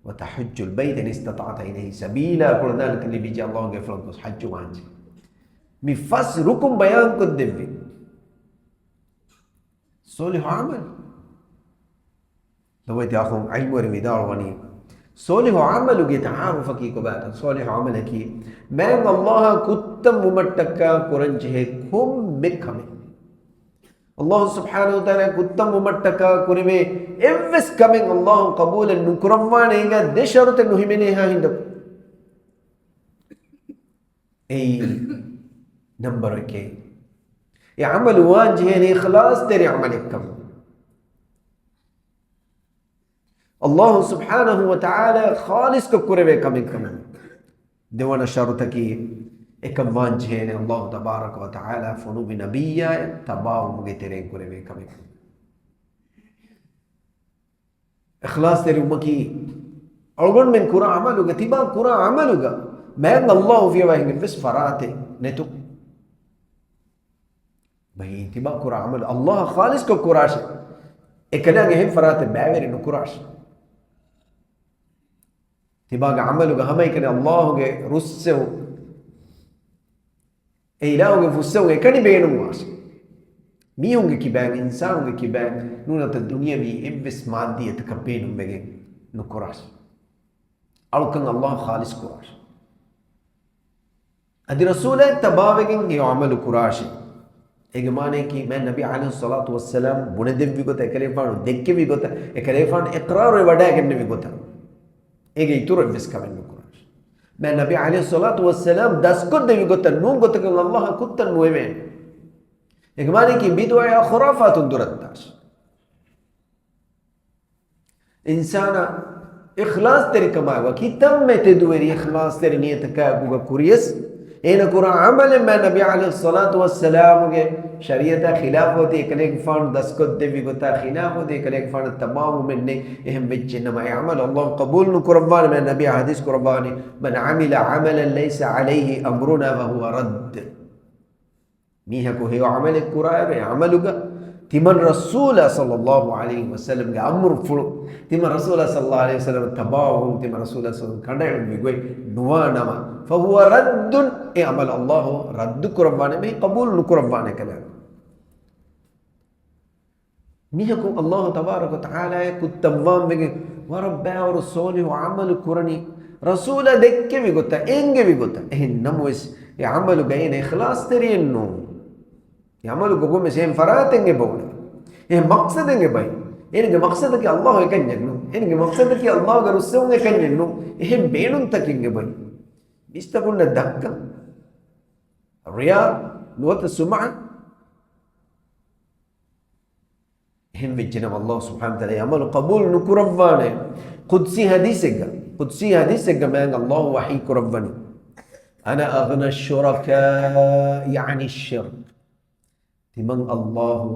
وتحج البيت إن استطعت إليه سبيلا، ކުޅަދާނަކަން ލިބިއްޖެ ﷲގެ ފަޅުގަ ޙައްޖު ވާންޖެހޭ. މި ފަސް ރުކުން ބަޔާންކޮށްދެއްވި. ޞާލިޙު ޢަމަލު. ލޮބުވެތި އަޚުން، ޢިލްމުވެރިން ވިދާޅުވަނީ، ޞާލިޙު ޢަމަލުގެ ތަޢާރުފަކީ ކޮބާތަ؟ ޞާލިޙު ޢަމަލަކީ މާތް ﷲ އަށް ކުއްތަން ވުމަށްޓަކާ ކުރަންޖެހޭ ކޮންމެ ކަމެއް. ﷲ ސުބްޙާނަހޫ ވަތަޢާލާ ކުއްތަން ވުމަށްޓަކާ ކުރެވޭ އެއްވެސް ކަމެއް ﷲ ޤަބޫލެއް ނުކުރައްވާނެ، އޭގަ ދެ ޝަރުޠެއް ނުހިމެނޭހާ ހިނދަކު. އެއީ ނަމްބަރު އެކެއް. އެ ޢަމަލު ވާންޖެހޭނީ އިޚްލާޞްތެރި ޢަމަލެއްކަމަށް. އައްލާހު ސުބްޙާނަހު ވަ ތަޢާލާ ޚާލިޞްކޮށް ކުރެވޭ ކަމެއް ކަމަށް. ދެވަނަ ޝަރުޠަކީ، އެކަން ވާން ޖެހޭނެ އައްލާހު ތަބާރަކަ ވަ ތަޢާލާ ފޮނުއްވި ނަބިއްޔާއަށް ތަބާވުމުގެ ތެރެއިން ކުރެވޭ ކަމެއް. އިޚްލާޞްތެރިވުމަކީ، އަޅުގަނޑުމެން ކުރާ ޢަމަލުގަ، ތިބާ ކުރާ ޢަމަލުގަ، މާތް އައްލާހު ފިޔަވާ އެހެން އެއްވެސް ފަރާތެއް ނެތު. ބައި ތިބާ ކުރާ ޢަމަލު އައްލާހަށް ޚާލިޞްކޮށް ކުރާށޭ. އެކަލާނގެ އެހެން ފަރާތެއް ބައިވެރި ނުކުރާށޭ. ތިބާގެ ޢަމަލުގަ ހަމައެކަނި އައްލާހުގެ ރުއްސެވުން، އެ އިލާހުގެ ފުއްސެވުން އެކަނި ބޭނުންވާށޭ. މީހުންގެ ކިބައިން، އިންސާނުންގެ ކިބައިން ނޫނަތަ ދުނިޔަވީ އެއްވެސް މާއްދިއްޔަތަކަށް ބޭނުންވެގެން ނުކުރާށޭ. އަޅުކަން އައްލާހަށް ޚާލިޞް ކުރާށޭ. އަދި ރަސޫލާއަށް ތަބާވެގެން ހެޔޮ ޢަމަލު ކުރާށޭ. އޭގެ މާނަޔަކީ، މާތް ނަބީ ޢަލައިހިއްޞަލާތު ވައްސަލާމް ބުނެދެއްވި ގޮތަށް، އެކަލޭގެފާނު ދެއްކެވި ގޮތަށް، އެކަލޭގެފާނު އިޤްރާރުވެ ވަޑައިގެންނެވި ގޮތަށް، އޭގެ އިތުރު އެއްވެސް ކަމެއް ނުކުރާށޭ. މާތް ނަބީ ޢަލައިހިއްޞަލާތު ވައްސަލާމް ދަސްކޮށްދެއްވި ގޮތަށް ނޫން ގޮތަކަށް އައްލާހަށް ކުއްތަން ނުވެވޭނެ. އޭގެ މާނަޔަކީ ބިދުޢައާ ޚުރާފާތުން ދުރަށްދާށޭ. އިންސާނާ އިޚްލާޞްތެރިކަމާއެކު، ކިތަންމެ ތެދުވެރި އިޚްލާޞްތެރި ނިޔަތަކާއެކުގަ ކުރިޔަސް، އޭނަ ކުރާ ޢަމަލެއް މާތް ނަބީ ޢަލައިހިއްޞަލާތު ވައްސަލާމުގެ ޝަރީޢަތާ ޚިލާފަށް އޮތީ، އެކަލޭގެފާނު ދަސްކޮށްދެއްވި ގޮތާ ޚިލާފަށް އޮތީ، އެކަލޭގެފާނަށް ތަބާވުމެއް ނެތް. އެހެން ވެއްޖެނަމަ، އެ ޢަމަލު އައްލާހު ޤަބޫލު ނުކުރައްވާނެ. މާތް ނަބީ ޙަދީޘް ކުރައްވާނީ، "من عمل عملا ليس عليه أمرنا فهو رد." މީހަކު ހެޔޮ ޢަމަލެއް ކުރާއިރު، އެ ޢަމަލުގަ ތިމަން ރަސޫލާ ޞައްލައްލާހު ޢަލައިހި ވަސައްލަމްގެ އަމުރުފުޅު، ތިމަން ރަސޫލާ ޞައްލައްލާހު ޢަލައިހި ވަސައްލަމަށް ތަބާވުން، ތިމަން ރަސޫލާ ޞައްލައްލާހު ޢަލައިހި ވަސައްލަމަށް ކަނޑައެޅުން މިގޮތް ނުވާނަމަ، فهو رد، އެ ޢަމަލު އައްލާހު ރައްދު ކުރައްވާނެ، މީ ޤަބޫލު ނުކުރައްވާނެ ކަލާނގެ. މީހަކު އައްލާހު ތަބާރަކަ ވަ ތަޢާލާއަށް ކުއްތަންވާން ވެގެން ވަރަށް ބައިވަރު ޞާލިޙު ޢަމަލު ކުރަނީ، ރަސޫލާ ދެއްކެވި ގޮތަށް، އެންގެވި ގޮތަށް. އެހެން ނަމަވެސް، އެ ޢަމަލުގަ އޭނަ އިޚްލާޞްތެރިއެއް ނޫން. އެ ޢަމަލުގަ ކޮންމެސް އެހެން ފަރާތެއް އެބައުޅޭ. އެހެން މަޤްޞަދެއް އެބައި. އޭނަގެ މަޤްޞަދަކީ އައްލާހު އެކަންޏެއް ނޫން. އޭނަގެ މަޤްޞަދަކީ އައްލާހުގެ ރުއްސެވުން އެކަންޏެއް ނޫން. އެހެން ބޭނުންތަކެއް އެބައި. މީސްތަކުންނަށް ދައްކަން. ރިޔާ، ނުވަތަ ސުމްޢަ. އެހެން ވެއްޖެނަމަ އައްލާހު ސުބްޙާނަހު ވަ ތަޢާލާ އެ ޢަމަލު ޤަބޫލު ނުކުރައްވާނެ. ޤުދްސީ ޙަދީޘެއްގަ، ޤުދްސީ ޙަދީޘެއްގަ މާތް އައްލާހު ވަޙީ ކުރައްވަނީ، "أنا أغنى الشركاء عن الشرك." ތިމަން އައްލާހު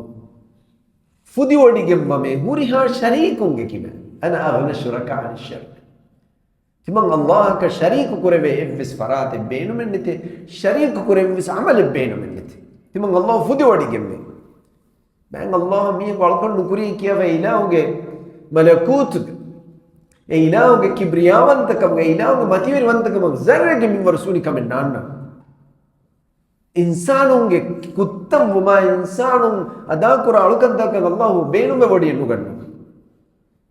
ފުދިވޮޑިގެންވަމޭ ހުރިހާ ޝަރީކުންގެ ކިބައިން. "أنا أغنى الشركاء عن الشرك." ތިމަން އައްލާހަކަށް ޝަރީކު ކުރެވޭ އެއްވެސް ފަރާތެއް ބޭނުމެއް ނެތޭ، ޝަރީކު ކުރެވޭ އެއްވެސް ޢަމަލެއް ބޭނުމެއް ނެތޭ. ތިމަން އައްލާހު ފުދިވޮޑިގެންވޭ. މާތް އައްލާހަށް މީހަކު އަޅުކަން ނުކުރީ ކިޔަވަ އިލާހުގެ މަލަކޫތުގެ، އެ އިލާހުގެ ކިބްރިޔާވަންތަކަމުގެ، އެ އިލާހުގެ މަތިވެރިވަންތަކަމުގެ ޒައްރެއްގެ މިންވަރު ސުނި ކަމެއް ނާންނާނެ. އިންސާނުންގެ ކުއްތަންވުމާ، އިންސާނުން އަދާކުރާ އަޅުކަންތަކަށް އައްލާހު ބޭނުމެއް ވޮޑިއެއް ނުގަންނަ.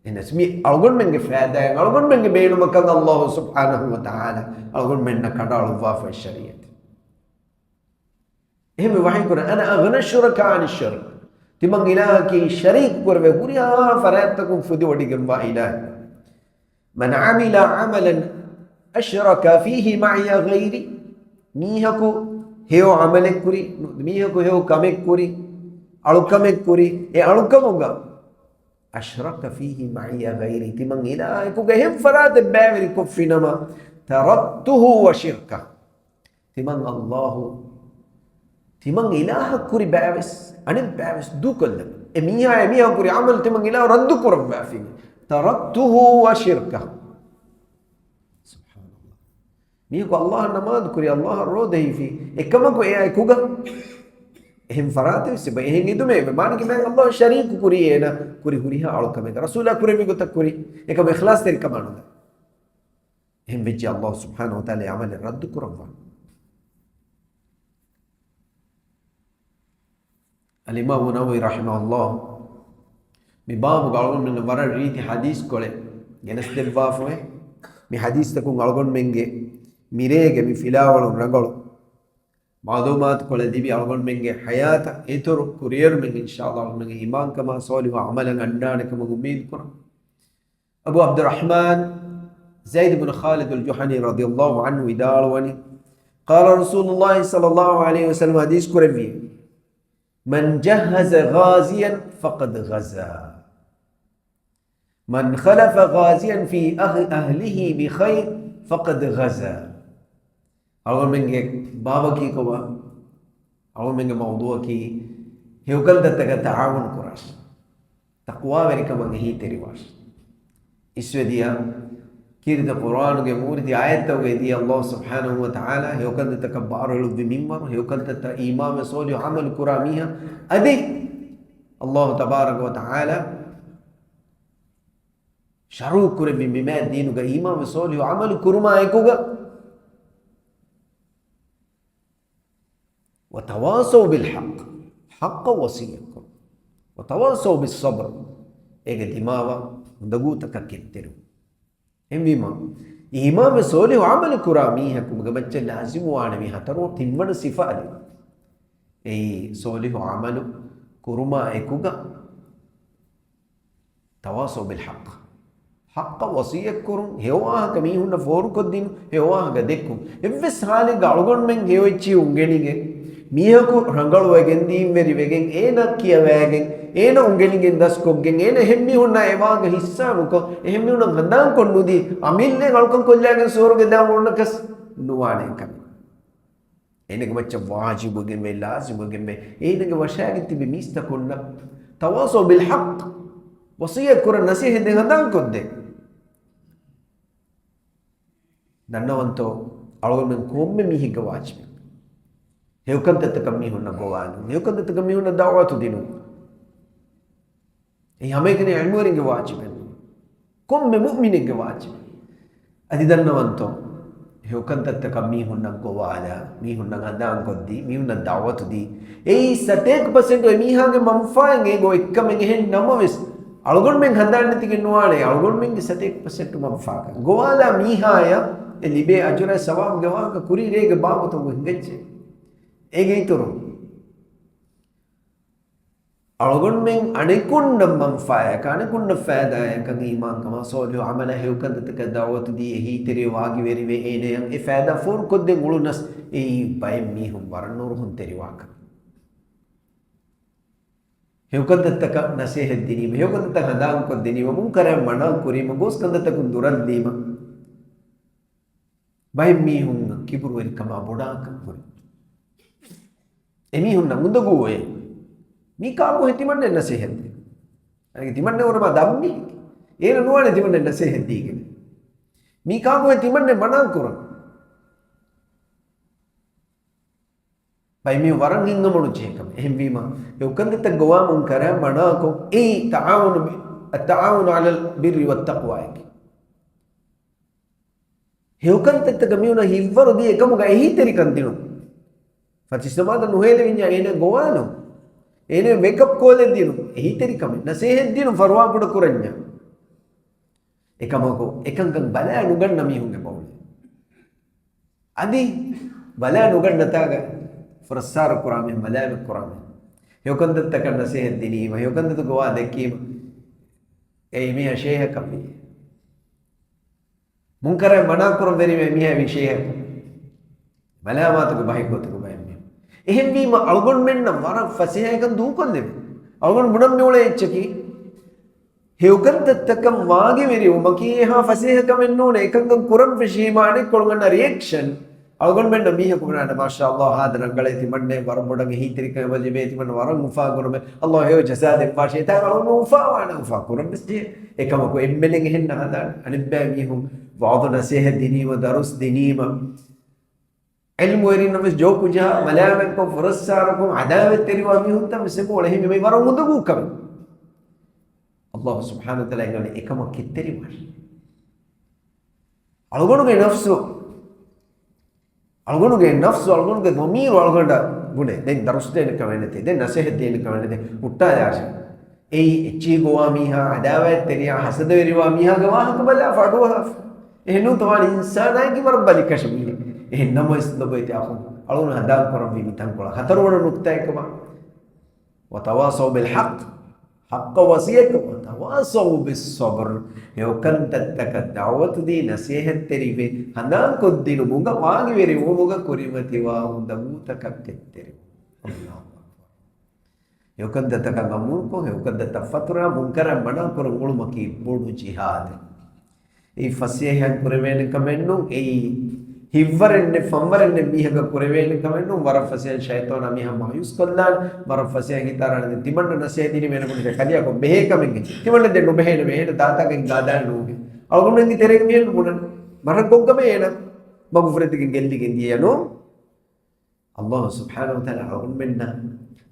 އެހެނަސް މި އަޅުގަނޑުމެންގެ ފައިދާއިން، އަޅުގަނޑުމެންގެ ބޭނުމަކަށް އައްލާހު ސުބްޙާނަހު ވަ ތަޢާލާ އަޅުގަނޑުމެންނަށް ކަނޑައަޅުއްވާފައި ޝަރީޢަތެއް. އެހެންވެ ވަޙީ ކުރޭ، "أنا أغنى الشركاء عن الشرك." ތިމަން އިލާހަކީ ޝަރީކު ކުރެވޭ ހުރިހާ ފަރާތްތަކުން ފުދިވޮޑިގެންވާ އިލާހެއް. "من عمل عملا أشرك فيه معي غيري." މީހަކު ހެޔޮ ޢަމަލެއް ކުރި، މީހަކު ހެޔޮ ކަމެއް ކުރި، އަޅުކަމެއް ކުރި، އެ އަޅުކަމުގަ، "أشرك فيه معي غيري." ތިމަން އިލާހަކުގަ އެހެން ފަރާތެއް ބައިވެރި ކޮށްފިނަމަ، "تركته وشركه." ތިމަން އައްލާހު، ތިމަން އިލާހަށް ކުރި ބައިވެސް، އަނެއް ބައިވެސް ދޫކޮށްލަން. އެ މީހާ، އެ މީހާ ކުރި ޢަމަލު ތިމަން އިލާހު ރައްދު ކުރައްވާފިން. "تركته وشركه." ސުބްޙާނަﷲ. މީހަކު އައްލާހަށް ނަމާދު ކުރި، އައްލާހަށް ރޯދަ ހިފި، އެކަމަކު އެއާއެކުގަ އެހެން ފަރާތެއް ވެސް އެބަ އެހެން އެދުމެއް އެބަ މާނައަކީ މާތް އައްލާހަށް ޝަރީކު ކުރީ އޭނަ ކުރި ހުރިހާ އަޅުކަމެއް ރަސޫލާ ކުރެއްވި ގޮތަށް ކުރި، އެކަމަކު އިޚްލާޞްތެރިކަމާ ނުދާ. އެހެން ވެއްޖެ އައްލާހު ސުބްޙާނަހު ވަ ތަޢާލާ އެ ޢަމަލެއް ރައްދު ކުރައްވާނެ. އަލްއިމާމު ނަވަވީ ރަޙިމަހުﷲ މި ބާބުގަ އަޅުގަނޑުމެންނަށް ވަރަށް ރީތި ޙަދީޘް ކޮޅެއް ގެނެސްދެއްވާފައެވެ. މި ޙަދީޘްތަކުން އަޅުގަނޑުމެންގެ މިރޭގެ މި ފިލާވަޅުން ރަނގަޅު މަޢުލޫމާތު ކޮޅެއް ލިބި، އަޅުގަނޑުމެންގެ ޙަޔާތަށް އިތުރު ކުރިއެރުމެއް އިންޝާﷲ އަޅުގަނޑުމެންގެ އީމާންކަމާ ޞާލިޙު ޢަމަލަށް އަންނާނެ ކަމަށް އުއްމީދު ކުރަން. އަބޫ ޢަބްދުއްރަޙްމާން ޒައިދު ބުނު ޚާލިދުލް ޖުޙަނީ ރަޟިޔަﷲ ޢަންހު ވިދާޅުވަނީ، قال رسول الله صلى الله عليه وسلم، ޙަދީޘް ކުރެއްވި، من جهز غازيا فقد غزا. من خلف غازيا في أهله بخير فقد غزا. އަޅުގަނޑުމެންގެ ބާބަކީ ކޮބާ؟ އަޅުގަނޑުމެންގެ މައުޟޫއަކީ ހެޔޮކަންތައްތަކަށް ތަޢާވަނު ކުރާށޭ. ތަޤްވާވެރިކަމަށް އެހީތެރިވާށޭ. އިސްވެދިޔަ ކީރިތި ޤުރްއާނުގެ މޫރިތި އާޔަތްތަކުގައި ދިޔަ ﷲ ސުބްޙާނަހޫ ވަތަޢާލާ ހެޔޮކަންތައްތަކަށް ބާރުއެޅުއްވި މިންވަރު، ހެޔޮކަންތައްތައް އީމާންވެ ޞޯލިޙު ޢަމަލު ކުރާ މީހާ އަދި ﷲ ތަބާރަކަ ވަތަޢާލާ ޝަރުޢު ކުރެއްވި މި މާތް ދީނުގަ އީމާންވެ ޞޯލިޙު ޢަމަލު ކުރުމާ އެކުގަ، وتواصوا بالحق، ޙައްޤަށް ވަޞިއްޔަތްކުރުން. وتواصوا بالصبر، އޭގެ ދިމާވާ އުނދަގޫތަކަށް ކެތްތެރިވުން. އެހެންވީމަ، އީމާންވެ ޞޯލިޙު ޢަމަލު ކުރާ މީހަކު މައްޗަށް ލާޒިމުވާނެ މި ހަތަރު ތިންވަނަ ސިފަ އަދި. އެއީ، ޞޯލިޙު ޢަމަލު ކުރުމާ އެކުގަ، تواصوا بالحق، ޙައްޤަށް ވަޞިއްޔަތްކުރުން، ހެޔޮވާހަކަ މީހުންނަށް ފޯރުކޮށްދިނުން، ހެޔޮވާހަކަ ދެއްކުން. އެއްވެސް ޙާލެއްގަ އަޅުގަނޑުމެން ހެޔޮއެއްޗިހި އުނގެނިގެން، މީހަކު ރަނގަޅުވެގެން، ދީންވެރިވެގެން، އޭނަ ކިޔަވައިގެން، އޭނަ އުނގެނިގެން ދަސްކޮށްގެން، އޭނަ އެހެން މީހުންނާ އެވާހަކަ ހިއްސާ ނުކޮށް، އެހެން މީހުންނަށް ހަނދާންކޮށް ނުދީ، އަމިއްލައިން އަޅުކަން ކޮށްލައިގެން ސުވަރުގެ ދާން އޮންނަކަސް ނުވާނެ ކަމެއް. އޭނަގެ މައްޗަށް ވާޖިބުވެގެންވޭ، ލާޒިމުވެގެންވޭ، އޭނަގެ ވަށާގެން ތިބި މީސްތަކުންނަށް تواصوا بالحق، ވަޞިއްޔަތް ކުރަން، ނަސޭހަތް ދޭން، ހަނދާންކޮށްދޭން. ދަންނަވަންތޯ، އަޅުގަނޑުމެން ކޮންމެ މީހެއްގެ ވާޖިބެއް ހެޔޮކަންތައްތަކަށް މީހުންނަށް ގޮވާލުން، ހެޔޮކަންތައްތަކަށް މީހުންނަށް ދަޢުވަތު ދިނުން. އެއީ ހަމައެކަނި ޢިލްމުވެރިންގެ ވާޖިބެއް ނޫން. ކޮންމެ މުއުމިނެއްގެ ވާޖިބެއް. އަދި ދަންނަވަންތޯ، ހެޔޮކަންތައްތަކަށް މީހުންނަށް ގޮވާލާ، މީހުންނަށް ހަނދާންކޮށްދީ، މީހުންނަށް ދަޢުވަތު ދީ، އެއީ ސަތޭކަ ޕަސެންޓު އެމީހާގެ މަންފާއެއް އެނގޭ އެއްކަމެއް. އެހެން ނަމަވެސް، އަޅުގަނޑުމެން ހަނދާންނެތިގެން ނުވާނެ އަޅުގަނޑުމެންގެ ސަތޭކަ ޕަސެންޓު މަންފާއަކަށް. ގޮވާލާ މީހާޔަށް އެ ލިބޭ އަޖުރާ ސަވާބުގެ ވާހަކަ ކުރީ ރޭގެ ބާވަތު ހިނގައްޖެ. އޭގެ އިތުރުން އަޅުގަނޑުމެން އަނެކުންނަށް މަންފާއަކަށް، އަނެކުންނަށް ފައިދާއަކަށް އީމާންކަމާ ޞޯލިޙު ޢަމަލާ ހެޔޮކަންތައްތަކަށް ދަޢުވަތު ދީ، އެހީތެރިވެ ވާގިވެރިވެ، އޭނަޔަށް އެ ފައިދާ ފޯރުކޮށްދޭން އުޅުނަސް، އެއީ ބައެއް މީހުން ވަރަށް ނުރުހުންތެރިވާކަން. ހެޔޮކަންތައްތަކަށް ނަސޭހަތް ދިނީމަ، ހެޔޮކަންތައްތައް ހަނދާންކޮށްދިނީމަ، މުންކަރާތް މަނާ ކުރީމަ، ގޯސް ކަންތައްތަކުން ދުރަށްލީމަ، ބައެއް މީހުން ކިބުރުވެރިކަމާ ބޮޑާކަން ހުރި. އެމީހުންނަށް އުނދަގޫ އޮތް. މީ ކާކު ހެ ތިމަންނެ ނަސޭހަތް ދޭ. އަނެއް ތިމަންނެ ހުރަމާ ދަންމި. އޭނަ ނުވާނެ ތިމަންނެ ނަސޭހަތް ދީގެން. މީ ކާކު ހެ ތިމަންނެ މަނާ ކުރަން. ބައިމީ ވަރަށް ހިތްހަމަނުޖެހޭ ކަމެއް. އެހެންވީމަ، ހެޔޮކަންތައްތައް ގޮވާ މުންކަރާތް މަނާކޮށް، އެއީ ތަޢާވަނު ބި-، التعاون على البر والتقوى އެކެ. ހެޔޮކަންތައްތަކަށް މީހުންނަށް ހިތްވަރު ދީ އެކަމުގަ އެހީތެރިކަން ދިނުން. ފަތިސްނަމާދަށް ނުހޭލެވިންޏާ އޭނަ ގޮވާލުން. އޭނަ ވޭކަޕް ކޯލެއް ދިނުން. އެހީތެރިކަމެއް. ނަސޭހަތް ދިނުން ފަރުވާ ކުޑަ ކުރަންޏާ. އެކަމަކު، އެކަންކަން ބަލާ ނުގަންނަ މީހުންގެ ބައުޅޭ. އަދި ބަލާ ނުގަންނަތާގަ ފުރައްސާރަ ކުރާމެ، މަލާމެއް ކުރާމެ. ހެޔޮކަންތައްތަކަށް ނަސޭހަތް ދިނީމަ، ހެޔޮކަންތައްތައް ގޮވާ ދެއްކީމަ، އެ މީހާ ޝޭހަކަށް ވީ. މުންކަރާތް މަނާ ކުރަން ވެރިވެ މީހާ ވީ ޝޭހަކަށް. މަލާމާތުގެ ބަހެއް ގޮތުގަ ބައެއް މީހުން. އެހެންވީމަ އަޅުގަނޑުމެންނަށް ވަރަށް ފަސޭހަކަން ދޫކޮށްލެވޭ. އަޅުގަނޑު ބުނަން މިއުޅޭ އެއްޗަކީ، ހެޔޮކަންތައްތަކަށް ވާގިވެރިވުމަކީ އެހާ ފަސޭހަ ކަމެއް ނޫނޭ. އެކަންކަން ކުރަން ފެށީމާ އަނެއްކޮޅުން އަންނަ ރިއެކްޝަން. އަޅުގަނޑުމެންނަށް މީހަކު ބުނާނެ، މާޝާﷲ، ހާދަ ރަނގަޅޭ ތިމަންނޭ، ވަރަށް ބޮޑަށް އެހީތެރިކަން އެބަ ލިބޭ ތިމަންނަ، ވަރަށް އުފާ ކުރުމޭ، ﷲ ހެޔޮ ޖަޒާ ދެއްވާށޭ. ތާ އަޅުގަނޑު އުފާވާނެ، އުފާ ކުރަން ވެސް ޖެހޭ. އެކަމަކު އެންމެން އެހެން ނަހަދާނެ. އަނެއްބައި މީހުން ވަޢުޡު ނަސޭހަތް ދިނީމަ، ދަރުސް ދިނީމަ، ޢިލްމުވެރިންނަށް ވެސް ޖޯކު ޖަހާ، މަލާމަތްކޮށް، ފުރައްސާރަކޮށް، ޢަދާވަތްތެރިވާ މީހުންތައް ވެސް އެބަ އުޅެ. އެހެންވީމަ އެ ވަރަށް އުނދަގޫ ކަމެއް. ﷲ ސުބްޙާނަހޫ ވަތަޢާލާ އެނގޭނެ އެކަމަށް ކެތްތެރިވާށޭ. އަޅުގަނޑުގެ ނަފްސު، އަޅުގަނޑުގެ ނަފްސު، އަޅުގަނޑުގެ ޟަމީރު އަޅުގަނޑަށް ބުނޭ، ދެން ދަރުސް ދޭނެ ކަމެއް ނެތޭ، ދެން ނަސޭހަތް ދޭނެ ކަމެއް ނެތޭ، ހުއްޓާލާށޭ. އެއީ އެއްޗިހި ގޮވާ މީހާ، ޢަދާވަތްތެރިޔާ، ހަސަދަވެރިވާ މީހާގެ ވާހަކަ ބަލާފަ އަޑުއަހާފަ. އެހެންނޫންތޯ ވާނީ އިންސާނާއެކީ ވަރަށް ބަލިކަށި މީހެއް. އެހެން ނަމަވެސް ލޮބުވެތި އަޚުން، އަޅުގަނޑު ހަނދާން ކުރަންވީ މި ތަންކޮޅަށް. ހަތަރުވަނަ ނުކްތާއެއް ކަމަށް، وتواصوا بالحق، ޙައްޤަށް ވަޞިއްޔަތް، وتواصوا بالصبر، ހެޔޮކަންތައްތަކަށް ދަޢުވަތު ދީ، ނަސޭހަތްތެރިވެ، ހަނދާންކޮށްދިނުމުގަ ވާގިވެރިވުމުގަ ކުރިމަތިވާ އުނދަގޫތަކަށް ކެތްތެރިވުން. ﷲ އަކްބަރު. ހެޔޮކަންތައްތަކަށް އަމުރުކޮށް، ހެޔޮކަންތައްތައް ފަތުރާ، މުންކަރަށް މަނާކުރަން އުޅުމަކީ ބޮޑު ޖިހާދެއް. އެއީ ފަސޭހައިން ކުރެވޭނެ ކަމެއް ނޫން. އެއީ ހިތްވަރެއް ނެތް، ފަންވަރެއް ނެތް މީހަކަށް ކުރެވޭނެ ކަމެއް ނޫން. ވަރަށް ފަސޭހައިން ޝައިޠާނާ މީހާ މާޔޫސް ކޮށްލާނެ، ވަރަށް ފަސޭހައިން ހިތާރާނެ. ދެން ތިމަންނަ ނަސޭހަތް ދިނީމަ އޭނަ ބުނިފަ ކަލެއަކު ބެހޭ ކަމެއްގެ. ތިމަންނަ ދެން ނުބެހޭނެ، ބެހޭނެ ދާތާގެ ގާދާއެއް ނޫން. އަޅުގަނޑުމެންގެ ތެރޭގަ މިހެން ނުބުނަން. މަރަށް ގޮއްގަމޭ އޭނަ މަގުފުރެތިގެން ގެއްލިގެން ދިޔަ ނޫން. އައްލާހު ސުބްޙާނަހު ވަތަޢާލާ އަޅުގަނޑުމެންނަށް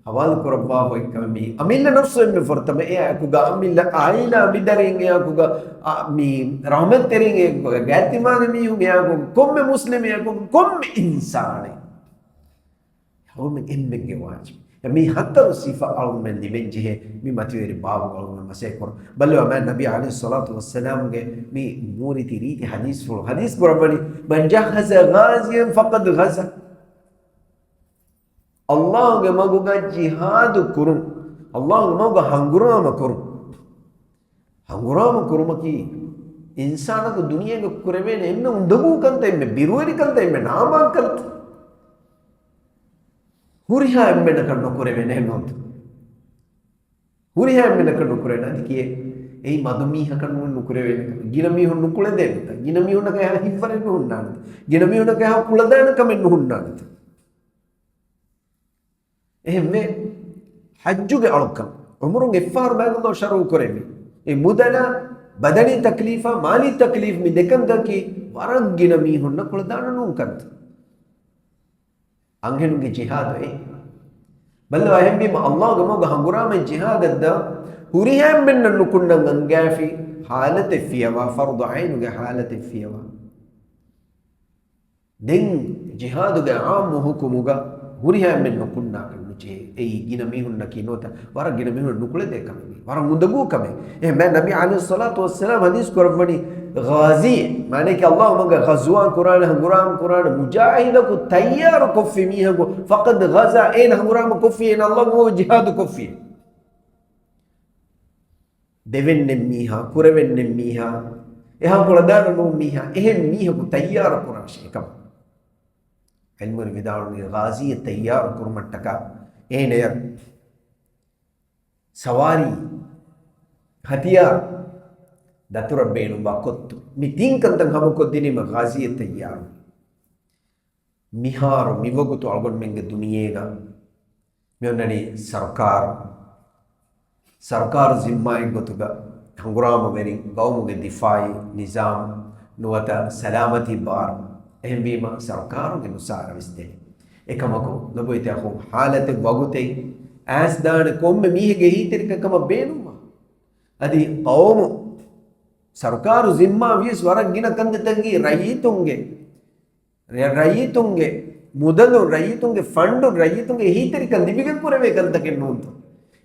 ހަވާލު ކުރައްވާފައި ކަމެއް މީ. އަމިއްލަ ނަފްސު އެންމެ ފުރަތަމަ އެއާއެކުގަ އަމިއްލަ އާއިލާ މި ދަރިން އެއާއެކުގަ، އާ، މި ރަޙްމަތްތެރިން އެއާއެކުގަ ގާތްތިމާގެ މީހުން އެއާއެކު ކޮންމެ މުސްލިމެއާއެކު ކޮންމެ އިންސާނެއް. އަޅުގަނޑުމެން އެންމެންގެ ވާޖިބު. މި ހަތަރު ސިފަ އަޅުގަނޑުމެން ލިބެން ޖެހޭ މި މަތިވެރި ބާބު އަޅުގަނޑުމެން މަސައްކަތް ކުރުން. ބައްލަވާ މާތް ނަބީ ޢަލައިހިއްޞަލާތު ވައްސަލާމްގެ މި ނޫރީ ރީތި ޙަދީޘްފުޅު. ޙަދީޘް ކުރައްވަނީ، "من جهز غازيا فقد غزا." އައްލާހުގެ މަގުގަ ޖިހާދު ކުރުން، އައްލާހުގެ މަގުގަ ހަނގުރާމަ ކުރުން. ހަނގުރާމަ ކުރުމަކީ އިންސާނަކު ދުނިޔޭގަ ކުރެވޭނެ އެންމެ އުނދަގޫ ކަންތައް، އެންމެ ބިރުވެރި ކަންތައް، އެންމެ ނާމާ ކަންތައް. ހުރިހާ އެންމެނަކަށް ނުކުރެވޭނެ ނޫންތަ؟ ހުރިހާ އެންމެނަކަށް ނުކުރޭނެ. އަދި ކިޔޭ، އެއީ މަދު މީހަކަށް ނޫން ނުކުރެވޭނެ ކަމެއް. ގިނަ މީހުން ނުކުޅެދޭނެތަ؟ ގިނަ މީހުންނަކަށް އެހާ ހިތްވަރެއް ނުހުންނާނެތަ؟ ގިނަ މީހުންނަކަށް އެހާ ކުޅަދާނެ ކަމެއް ނުހުންނާނެތަ؟ އެހެންވެ، ޙައްޖުގެ އަޅުކަން ޢުމުރުން އެއްފަހަރު ބައިގަނޑު ޝަރުޢު ކުރެވި. އެ މުދަލާ، ބަދަނީ ތަކްލީފާ، މާލީ ތަކްލީފް، މި ދެކަންތަކީ ވަރަށް ގިނަ މީހުންނަށް ކުޅަދާނަ ނޫން ކަންތައް. އަންހެނުންގެ ޖިހާދު އެއް. ބައްލަވާ އެހެންވީމަ، އައްލާހުގެ މަގުގަ ހަނގުރާމަ ޖިހާދަށްދާ ހުރިހާ އެންމެންނަށް ނުކުންނަން އަންގާފި ޙާލަތެއް ފިޔަވާ، ފަރުޟު ޢައިނުގެ ޙާލަތެއް ފިޔަވާ. ދެން ޖިހާދުގެ ޢާއްމު ޙުކުމުގަ ހުރިހާ އެންމެން ނުކުންނާކަށް ނުޖެހޭ. އެއީ ގިނަ މީހުންނަކީ ނުވަތަ ވަރަށް ގިނަ މީހުން ނުކުޅެދޭ ކަމެއް. ވަރަށް އުނދަގޫ ކަމެއް. އެހެން މާތް ނަބީ ޢަލައިހިއްޞަލާތު ވައްސަލާމް ޙަދީޘް ކުރައްވަނީ، ޣާޒީ، މާނައަކީ އައްލާހު މަގަށް ޣަޒުވާ ކުރާނެ، ހަނގުރާމަ ކުރާނެ، މުޖާހިދަކު ތައްޔާރު ކޮށްފި މީހަކު، ފަޤަދް ޣަޒާ، އޭނަ ހަނގުރާމަ ކޮށްފި، އޭނަ އައްލާހު މަގުގަ ޖިހާދު ކޮށްފި. ދެވެންނެއް މީހާ، ކުރެވެންނެއް މީހާ، އެހާ ކުޅަދާނަ ނޫން މީހާ، އެހެން މީހަކު ތައްޔާރު ކުރާށޭ ކަމަށް. ޢިލްމުވެރިން ވިދާޅުވަނީ، ޣާޒީއެއް ތައްޔާރު ކުރުމަށްޓަކާ އޭނަޔަށް ސަވާރީ، ހަތިޔާރު، ދަތުރަށް ބޭނުންވާ ކޮއްތު، މި ތިން ކަންތައް ހަމަކޮށްދިނީމަ ޣާޒީއެއް ތައްޔާރު. މިހާރު މިވަގުތު އަޅުގަނޑުމެންގެ ދުނިޔޭގަ މި އޮންނަނީ ސަރުކާރު، ސަރުކާރު ޒިންމާއެއް ގޮތުގަ ހަނގުރާމަވެރިން ގައުމުގެ ދިފާޢީ ނިޒާމް ނުވަތަ ސަލާމަތީ ބާރު. އެހެންވީމަ، ސަރުކާރުގެ ނުސާރަ ވެސް ދެނީ. އެކަމަކު، ލޮބުވެތި އަޚު، ޙާލަތެއް ވަގުތެއް އައިސްދާނެ ކޮންމެ މީހެއްގެ އެހީތެރިކަން ކަމަށް ބޭނުންވާ. އަދި ޤައުމު، ސަރުކާރު ޒިންމާ ވިޔަސް ވަރަށް ގިނަ ކަންތައްތަކަކީ ރައްޔިތުންގެ ރަ-، ރައްޔިތުންގެ މުދަލުން، ރައްޔިތުންގެ ފަންޑުން، ރައްޔިތުންގެ އެހީތެރިކަން ލިބިގެން ކުރެވޭ ކަންތަކެއް ނޫންތޯ؟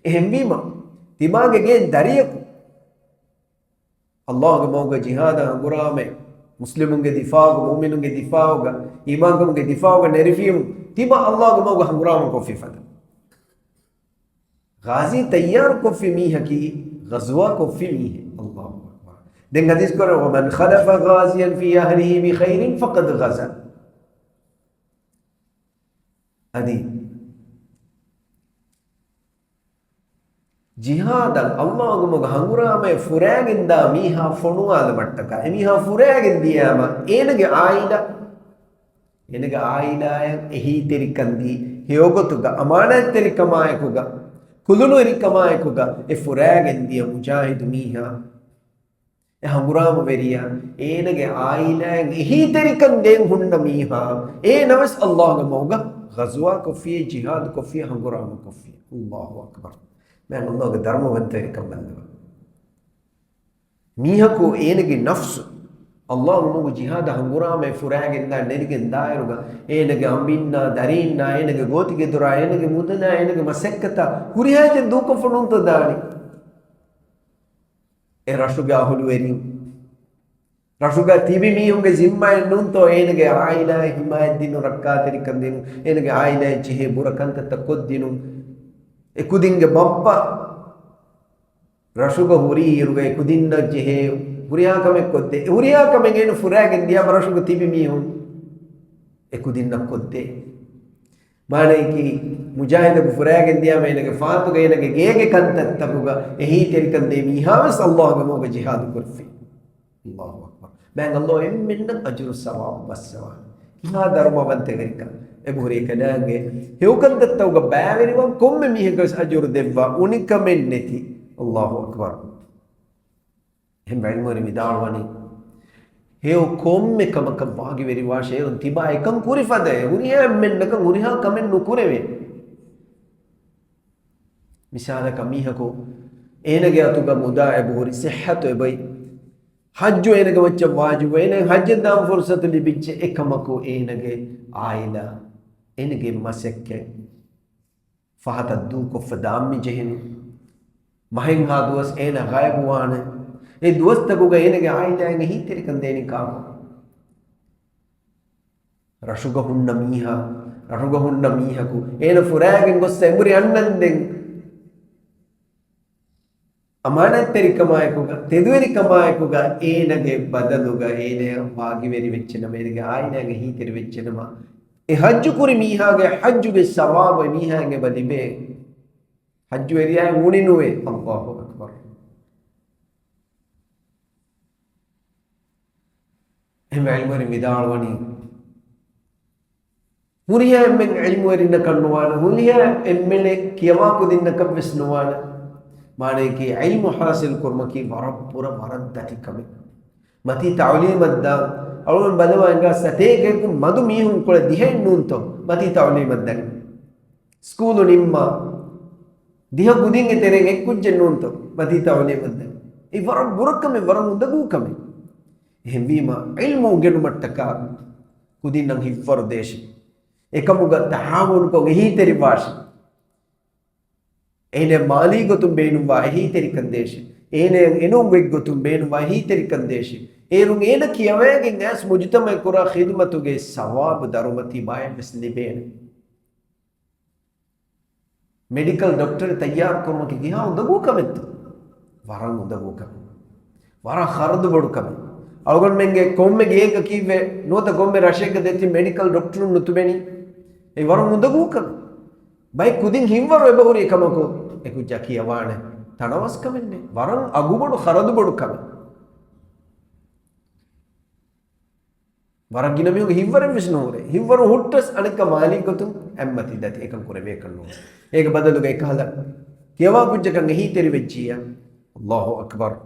އެހެންވީމަ، ތިމާގެ ގޭން ދަރިޔަކު އައްލާހުގެ މަގުގަ ޖިހާދަށް ހަނގުރާމަ، މުސްލިމުންގެ ދިފާޢުގަ، މުއުމިނުންގެ ދިފާޢުގަ، އީމާންކަމުގެ ދިފާޢުގަ ނެރެފީމު، ތިމާ އައްލާހުގެ މަގުގަ ހަނގުރާމަ ކޮށްފި ފަދަ. ޣާޒީ ތައްޔާރު ކޮށްފި މީހަކީ، ޣަޒުވާ ކޮށްފި މީހެއް. އައްލާހު އަކްބަރު. ދެން ޙަދީޘް ކުރޭ، "ومن خلف غازيا في أهله بخير فقد غزا." އަދި ޖިހާދަށް އައްލާހުގެ މަގުގަ ހަނގުރާމައަށް ފުރާގެންދާ މީހާ ފޮނުވާލުމަށްޓަކާ، އެމީހާ ފުރާގެން ދިޔާމަ، އޭނަގެ ޢާއިލާ، އޭނަގެ ޢާއިލާއަށް އެހީތެރިކަން ދީ، ހެޔޮގޮތުގަ އަމާނާތްތެރިކަމާއެކުގަ، ކުލުނުއެރިކަމާއެކުގަ އެ ފުރާގެން ދިޔަ މުޖާހިދު މީހާ، އެ ހަނގުރާމަވެރިޔާ، އޭނަގެ ޢާއިލާއަށް އެހީތެރިކަން ދޭން ހުންނަ މީހާ، އޭނަވެސް އައްލާހުގެ މަގުގަ ޣަޒުވާ ކޮށްފިއޭ، ޖިހާދު ކޮށްފިއޭ، ހަނގުރާމަ ކޮށްފިއޭ. އައްލާހު އަކްބަރު. މާތް އައްލާހުގެ ދަރުމަވަންތަވެރިކަން ބައްލަވާ. މީހަކު އޭނަގެ ނަފްސު އައްލާހުގެ މަގުގަ ޖިހާދަށް ހަނގުރާމައަށް ފުރާގެންދާ ނެރިގެން ދާއިރުގަ، އޭނަގެ އަނބިންނާ، ދަރީންނާ، އޭނަގެ ގޯތިގެދޮރާ، އޭނަގެ މުދަލާ، އޭނަގެ މަސައްކަތާ، ހުރިހާ އެއްޗެއް ދޫކޮށްފަ ނޫންތޯ ދާނީ؟ އެ ރަށުގެ އަހުލުވެރިން، ރަށުގަ ތިބި މީހުންގެ ޒިންމާއެއް ނޫންތޯ އޭނަގެ ޢާއިލާއަށް ހިމާޔަތްދިނުން، ރައްކާތެރިކަން ދިނުން، އޭނަގެ ޢާއިލާއަށް ޖެހޭ ބުރަ ކަންތައްތައް ކޮށްދިނުން؟ އެކުދިންގެ ބައްޕަ ރަށުގަ ހުރި އިރުގަ އެކުދިންނަށް ޖެހޭ ހުރިހާ ކަމެއް ކޮށްދޭ. ހުރިހާ ކަމެއް އޭނަ ފުރާގެން ދިޔާމަ ރަށުގަ ތިބި މީހުން އެކުދިންނަށް ކޮށްދޭ. މާނައަކީ، މުޖާހިދަކު ފުރާގެން ދިޔާމަ އޭނަގެ ފާތުގަ އޭނަގެ ގޭގެ ކަންތައްތަކުގަ އެހީތެރިކަން ދޭ މީހާވެސް ﷲގެ މަގުގަ ޖިހާދު ކުރެއްވި. ﷲ އަކްބަރު. ބައިން ﷲ އެންމެންނަށް އަޖުރު ސަވާބު ބައްސަވާނެ. ކިހާ ދަރުމަވަންތަވެރިކަން. އެބަހުރި އެކަލާނގެ ހެޔޮކަންތައްތަކުގަ ބައިވެރިވާ ކޮންމެ މީހަކަށް ވެސް އަޖުރު ދެއްވާ އުނިކަމެއް ނެތި ﷲ އަކްބަރު. އެހެން ޢިލްމުވެރިން ވިދާޅުވަނީ، ހެޔޮ ކޮންމެ ކަމަކަށް ވާގިވެރިވާށޭ، އޭރުން ތިބާ އެކަން ކުރި ފަދައޭ، ހުރިހާ އެންމެންނަކަށް ހުރިހާ ކަމެއް ނުކުރެވޭ. މިސާލަކަށް މީހަކު އޭނަގެ އަތުގަ މުދާ އެބަހުރި، ޞިއްޙަތު އެބައި، ޙައްޖު އޭނަގެ މައްޗަށް ވާޖިބު، އޭނަ ޙައްޖަށް ދާން ފުރުޞަތު ލިބިއްޖެ، އެކަމަކު އޭނަގެ ޢާއިލާ، އޭނަގެ މަސައްކަތް ފަހަތަށް ދޫކޮށްފަ ދާން މި ޖެހެނީ. މަހެއްހާ ދުވަސް އޭނަ ޣައިބުވާނެ. އެ ދުވަސްތަކުގަ އޭނަގެ ޢާއިލާއިން އެހީތެރިކަން ދޭނީ ކާކު؟ ރަށުގަ ހުންނަ މީހާ، ރަށުގަ ހުންނަ މީހަކު އޭނަ ފުރާގެން ގޮއްސަ އެނބުރި އަންނަންދެން، އަމާނާތްތެރިކަމާއެކުގަ، ތެދުވެރިކަމާއެކުގަ އޭނަގެ ބަދަލުގަ އޭނަ ވާގިވެރި ވެއްޖެނަމަ، އޭނަގެ ޢާއިލާގެ އެހީތެރި ވެއްޖެނަމަ، އެ ޙައްޖު ކުރި މީހާގެ ޙައްޖުގެ ސަވާބު އެ މީހާއަށް އެބަ ލިބޭ. ޙައްޖުވެރިޔާއެއް އުނި ނުވޭ. ﷲ އަކްބަރު. އެހެން ޢިލްމުވެރިން ވިދާޅުވަނީ، ހުރިހާ އެންމެން ޢިލްމުވެރިންނަކަށް ނުވާނެ، ހުރިހާ އެންމެން ކިޔަވާ ކުދިންނަކަށް ވެސް ނުވާނެ. މާނައަކީ، ޢިލްމު ޙާޞިލް ކުރުމަކީ ވަރަށް ބުރަ، ވަރަށް ދަތި ކަމެއް. މަތީ ތަޢުލީމަށްދާން، އަޅުގަނޑު ބަލަވާ އެނގާ ސަތޭކައަކުން މަދު މީހުން ކޮޅެއް ދިހައެއް ނޫންތޯ މަތީ ތަޢުލީމަށްދަނީ؟ ސްކޫލު ނިންމާ، ދިހަ ކުދިންގެ ތެރެއިން އެއްކުއްޖެއް ނޫންތޯ މަތީ ތަޢުލީމަށްދަނީ؟ އެ ވަރަށް ބުރަ ކަމެއް، ވަރަށް އުނދަގޫ ކަމެއް. އެހެންވީމަ، ޢިލްމު އުނގެނުމަށްޓަކާ ކުދިންނަށް ހިތްވަރު ދޭށޭ. އެކަމުގަ ތަޢާވުނުކޮށް އެހީތެރިވާށޭ. އޭނަ މާލީ ގޮތުން ބޭނުންވާ އެހީތެރިކަން ދޭށޭ. އޭނަ އެނޫން ވެއްގޮތުން ބޭނުންވާ އެހީތެރިކަން ދޭށޭ. އޭރުން އޭނަ ކިޔަވައިގެން އައިސް މުޖުތަމަޢަށް ކުރާ ޚިދުމަތުގެ ސަވާބު ދަރުމަ ތިބާއަށް ވެސް ލިބޭނެ. މެޑިކަލް ޑޮކްޓަރެއް ތައްޔާރު ކުރުމަކީ ކިހާ އުނދަގޫ ކަމެއްތޯ؟ ވަރަށް އުނދަގޫ ކަމެއް. ވަރަށް ޚަރަދު ބޮޑު ކަމެއް. އަޅުގަނޑުމެންގެ ކޮންމެ ގެއެއްގަ ކީއްވެ ނުވަތަ ކޮންމެ ރަށެއްގަ ދެތިން މެޑިކަލް ޑޮކްޓަރުން ނުތިބެނީ؟ އެ ވަރަށް އުނދަގޫ ކަމެއް. ބައެއް ކުދިން ހިތްވަރު އެބަހުރި އެކަމަކު އެކުއްޖާ ކިޔަވާނެ. ތަނަވަސް ކަމެއް ނެތް. ވަރަށް އަގުބޮޑު ޚަރަދު ބޮޑު ކަމެއް. ވަރަށް ގިނަ މީހުންގެ ހިތްވަރެއް ވެސް ނުހުރޭ. ހިތްވަރު ހުއްޓަސް އަނެއްކާ މާލީ ގޮތުން އެއްމަތި ދަތި އެކަން ކުރެވޭކަށް ނޫން. އޭގެ ބަދަލުގަ އެކަހަލަ ކިޔަވާ ކުއްޖަކަށް އެހީތެރިވެއްޖިއްޔާ، ﷲ އަކްބަރު،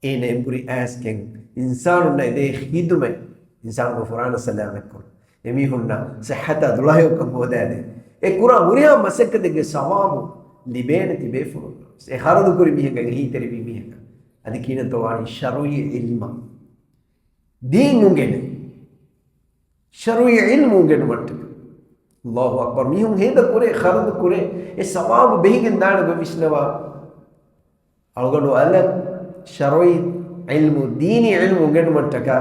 އޭނަ އެނބުރި އައިސްގެން އިންސާނުންނަށް އެދޭ ޚިދުމަތް، އިންސާނުންގެ ފުރާނަ ސަލާމަތްކުރުން، އެމީހުންނަށް ޞިއްޙަތާ ދުޅަހެޔޮކަން ހޯދާދޭ، އެ ކުރާ ހުރިހާ މަސައްކަތެއްގެ ސަވާބު ލިބޭނެ ތިބޭފުޅުންނަށް. އެ ޚަރަދު ކުރި މީހަކަށް، އެހީތެރިވި މީހަކަށް. އަދި ކިހިނެއްތޯ ވާނީ ޝަރުޢީ ޢިލްމަށް، ދީން އުނގެނެ. ޝަރުޢީ ޢިލްމު އުނގެނުމަށްޓަކަ. ﷲ އަކްބަރު. މީހުން ހޭދަ ކުރޭ، ޚަރަދު ކުރޭ، އެ ސަވާބު ބެހިގެން ދާނެ ގޮތް ވިސްނަވާ. އަޅުގަނޑު އަލަށް ޝަރުޢީ ޢިލްމު، ދީނީ ޢިލްމު އުނގެނުމަށްޓަކާ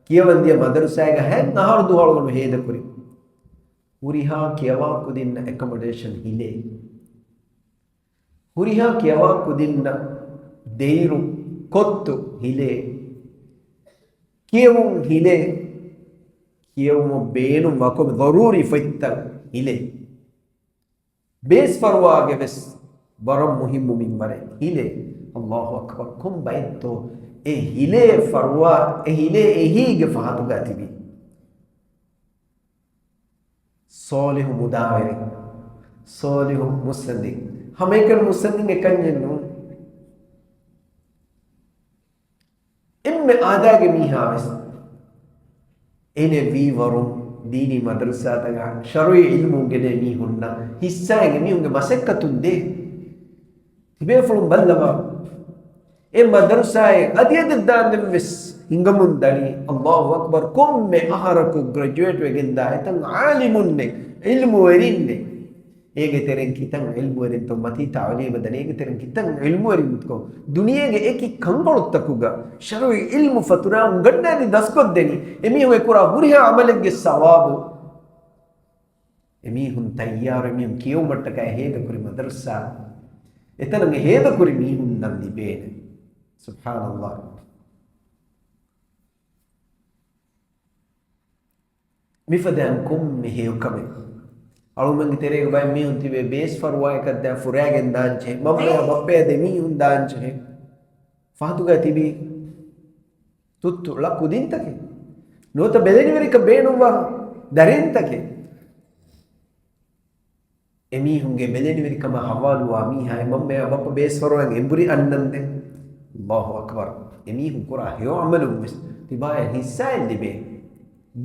ކިޔަވަން ދިޔަ މަދަރުސާއެއްގަ ހަތް އަހަރު ދުވަހު އަޅުގަނޑު ހޭދަ ކުރި. ހުރިހާ ކިޔަވާ ކުދިންނަށް އެކަމޮޑޭޝަން ހިލޭ. ހުރިހާ ކިޔަވާ ކުދިންނަށް ދެއިރު ކޮއްތު ހިލޭ. ކިޔެވުން ހިލޭ. ކިޔެވުމަށް ބޭނުން ވާ ކޮންމެ ޟަރޫރީ ފޮތްތައް ހިލޭ. ބޭސް ފަރުވާގެ ވެސް ވަރަށް މުހިއްމު މިންވަރެއް ހިލޭ. ﷲ އަކްބަރު. ކޮން ބައެއްތޯ އެ ހިލޭ ފަރުވާ، އެ ހިލޭ އެހީގެ ފަހަތުގަ ތިބީ؟ ޞާލިޙު މުދާވެރިން، ޞާލިޙު މުއްސަނދިން. ހަމައެކަނި މުއްސަނދިން އެކަންޏެއް ނޫން. އެންމެ އާދައިގެ މީހާ ވެސް އޭނަ ވީވަރުން ދީނީ މަދަރުސާތަކަށް ޝަރުޢީ ޢިލްމު އުނގެނޭ މީހުންނަށް ހިއްސާއެއް އެމީހުންގެ މަސައްކަތުން ދޭ. ތިބޭފުޅުން ބައްލަވާ. އެ މަދަރުސާއެއް އަދި އަދެއް ދާންދެން ވެސް ހިނގަމުން ދަނީ. ﷲ އަކްބަރު. ކޮންމެ އަހަރަކު ގްރެޖުއޭޓް ވެގެންދާ އެތަން ޢާލިމުންނެއް، ޢިލްމުވެރިންނެއް. އޭގެ ތެރެއިން ކިތަން ޢިލްމުވެރިންތޯ މަތީ ތަޢުލީމަށް ދަނީ. އޭގެ ތެރެއިން ކިތަން ޢިލްމުވެރިންތޯ ދުނިޔޭގެ އެކި ކަންކޮޅުތަކުގަ ޝަރުޢީ ޢިލްމު ފަތުރާ އުނގަންނާނީ ދަސްކޮށްދެނީ. އެމީހުން އެކުރާ ހުރިހާ ޢަމަލެއްގެ ސަވާބު އެމީހުން ތައްޔާރު، އެމީހުން ކިޔެވުމަށްޓަކައި ހޭދަކުރި މަދަރުސާ، އެތަނުގެ ހޭދަކުރި މީހުންނަށް ލިބޭނެ. ސުބްޙާނަﷲ. މިފަދައިން ކޮންމެ ހެޔޮކަމެއް އަޅުމެންގެ ތެރޭގަ ބައެއް މީހުން ތިބޭ ބޭސްފަރުވާއަކަށް ދާ ފުރާގެން ދާންޖެހޭ، މަންމަޔާ ބައްޕަޔާ ދެމީހުން ދާންޖެހޭ. ފަހަތުގަ ތިބީ ތުއްތު ޅަ ކުދިންތަކެއް. ނުވަތަ ބެލެނިވެރިކަން ބޭނުންވާ ދަރިންތަކެއް. އެމީހުންގެ ބެލެނިވެރިކަމާ ހަވާލުވާ މީހާ އެ މަންމަޔާ ބައްޕަ ބޭސްފަރުވަން އެނބުރި އަންނަންދެން. އައްލާހު އަކްބަރު. އެމީހުން ކުރާ ހެޔޮ ޢަމަލުން ވެސް ތިބާޔަށް ހިއްސާއެއް ލިބޭ.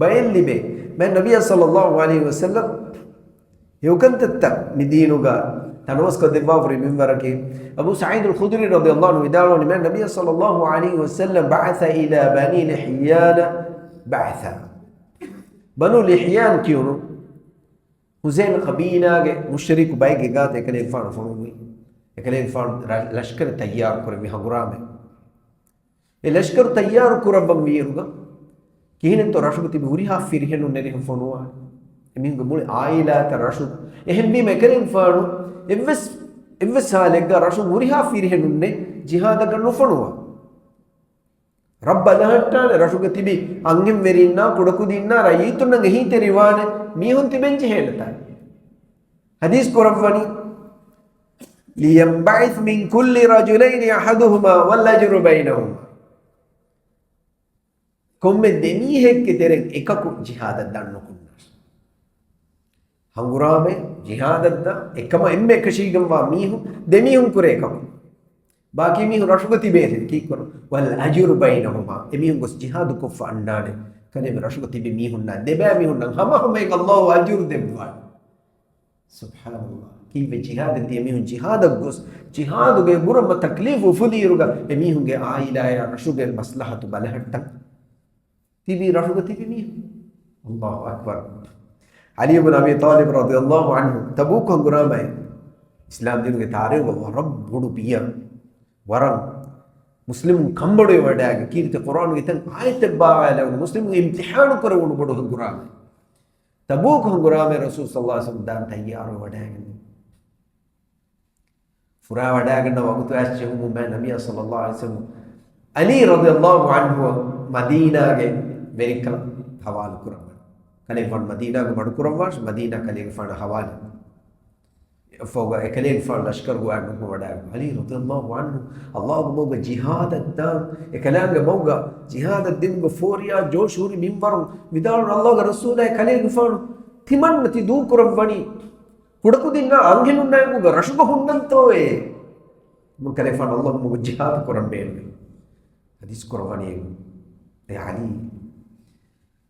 ބައެއް ލިބޭ. މާތް ނަބިއްޔާ ޞައްލައްލާހު ޢަލައިހި ވަސައްލަމް ހެޔޮކަންތައްތައް މި ދީނުގަ ތަނަވަސްކޮށްދެއްވާފައި މިންވަރަކީ، އަބޫ ސަޢީދުލް ޚުދުރީ ރަޟިޔައްލާހު ޢަންހު ވިދާޅުވަނީ، މާތް ނަބިއްޔާ ޞައްލައްލާހު ޢަލައިހި ވަސައްލަމް بعث إلى بني لحيان بعثا. ބަނޫ ލިޙްޔާން ކިޔުނު ހުޒައިލް ޤަބީލާގެ މުޝްރިކު ބައެއްގެ ގާތަށް އެކަލޭގެފާނު ފޮނުއްވި. އެކަލޭގެފާނު ރަ-، ލަޝްކަރެއް ތައްޔާރު ކުރެއްވި ހަނގުރާމަ. އެ ލަޝްކަރު ތައްޔާރު ކުރައްވަން ވީއިރުގަ، ކިހިނެއްތޯ ރަށުގަ ތިބި ހުރިހާ ފިރިހެނުން ނެރެހި ފޮނުވާނެ. އެމީހުންގެ މުޅި އާއިލާތައް ރަށު. އެހެންވީމަ އެކަލޭގެފާނު އެއްވެސް، އެއްވެސް ހާލެއްގަ ރަށު ހުރިހާ ފިރިހެނުންނެއް ޖިހާދަކަށް ނުފޮނުވާ. ރަށް ބަލަހައްޓާނެ، ރަށުގަ ތިބި އަންހެންވެރިންނާ، ކުޑަކުދިންނާ، ރައްޔިތުންނަށް އެހީތެރިވާނެ މީހުން ތިބެން ޖެހޭނެތާ. ޙަދީޘް ކުރައްވަނީ، لينبعث من كل رجلين أحدهما والأجر بينهما. ކޮންމެ ދެމީހެއްގެ ތެރެއިން އެކަކު ޖިހާދަށް ދަންނުކުންނާށި. ހަނގުރާމަ ޖިހާދަށްދާ އެކަމަށް އެންމެ އެކަށީގެންވާ މީހުން ދެމީހުން ކުރޭ އެކަކު. ބާކީ މީހުން ރަށުގަ ތިބޭ ކީއްކުރަން؟ والأجر بينهما. އެމީހުން ގޮސް ޖިހާދު ކޮށްފަ އަންނާނެ. ކަލޭމެ ރަށުގަ ތިބި މީހުންނާ ދެބައި މީހުންނަށް ހަމަހަމައިން އައްލާހު އަޖުރު ދެއްވާނެ. ސުބްޙާނައްލާހް. ކީއްވެ ޖިހާދެއް ތިޔަ މީހުން ޖިހާދަށް ގޮސް، ޖިހާދުގެ ބުރަމަ ތަކްލީފު އުފުލިއިރުގަ އެމީހުންގެ އާއިލާޔާ ރަށުގެ މަސްލަހަތު ބަލަހައްޓަން. ތިބީ ރަށުގަ ތިބި މީހުން. އައްލާހު އަކްބަރު. ޢަލީ ބުން އަބީ ޠާލިބް ރަޟިޔައްލާހު ޢަންހު ތަބޫކު ހަނގުރާމައި އިސްލާމް ދީނުގެ ތާރީޚުގަ ވަރަށް ބޮޑު ބިޔަ، ވަރަށް މުސްލިމުން ކަންބޮޑުވެވަޑައިގެން ކީރިތި ޤުރްއާނުގެ ތަން އާޔަތެއް ބާވާލެވުނު މުސްލިމުން އިމްތިޙާނު ކުރެވުނު ބޮޑު ހަނގުރާމައި. ތަބޫކު ހަނގުރާމައި ރަސޫލު ޞައްލައްލާހު ޢަލައިހި ވަސައްލަމް ދާން ތައްޔާރުވެވަޑައިގެން. ފުރާވަޑައިގަންނަ ވަގުތު އައިސް ޖެހުމުން މާތް ނަބިއްޔާ ޞައްލައްލާހު ޢަލައިހި ވަސައްލަމް ޢަލީ ރަޟިޔައްލާހު ޢަންހު މަދީނާގެ ވެރިކަން ޙަވާލު ކުރައްވަން. ކަލޭގެފާނު މަދީނާގެ މަޑުކުރައްވާށި، މަދީނާ ކަލޭގެފާނަށް ޙަވާލު. އެއަށްފަހުގަ އެކަލޭގެފާނު ލަޝްކަރުގަ ނުކުމެވަޑައިގެން ޢަލީ ރަޟިޔައްލާހު ޢަންހު އައްލާހުގެ މަގުގަ ޖިހާދަށް ދާން، އެކަލާނގެ މަގުގަ ޖިހާދަށް ދިނުމުގެ ފޯރިޔާ ޖޯޝު ހުރި މިންވަރުން ވިދާޅުވި އައްލާހުގެ ރަސޫލާއި ކަލޭގެފާނު ތިމަންނަ ތި ދޫކުރައްވަނީ ކުޑަކުދިންނާ އަންހެނުންނާއެކުގަ ރަށުގަ ހުންނަންތޯއޭ؟ މުން ކަލޭގެފާނު އައްލާހު މަގު ޖިހާދު ކުރަން ބޭނުމޭ. ޙަދީޘް ކުރައްވަނީ އެ ޢަލީ.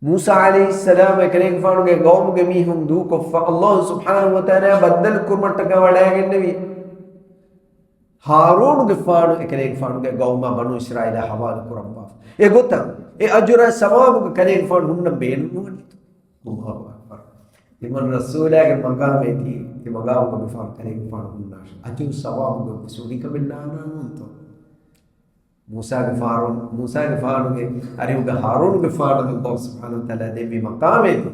މޫސާ ޢަލައިހިއްސަލާމް އެކަލޭގެފާނުގެ ޤައުމުގެ މީހުން ދޫކޮށްފަ، އައްލާހު ސުބްޙާނަހު ވަތަޢާލާ ބައްދަލު ކުރުމަށްޓަކާ ވަޑައިގެންނެވި. ހާރޫނުގެފާނު އެކަލޭގެފާނުގެ ޤައުމާ ބަނޫ އިސްރާއީލާ ޙަވާލު ކުރައްވާފަ. އެގޮތަށް އެ އަޖުރާ ސަވާބުގެ ކަލޭގެފާނު ހުންނަން ބޭނުން ނުވަނީތޯ؟ އައްލާހު އަކްބަރު. ތިމަން ރަސޫލާގެ މަގާމޭ ތީ، ތި މަގާމުގަ މިފާނު ކަލޭގެފާނު ހުންނާށި. އަޖުރު ސަވާބުގެ ސުނިކަމެއް ނާނާނޫންތޯ؟ މޫސާގެފާނު، މޫސާގެފާނުގެ އަރިހުގަ ހާރޫނުގެފާނަށް އައްލާހު ސުބްޙާނަހު ވަތަޢާލާ ދެއްވި މަޤާމެއް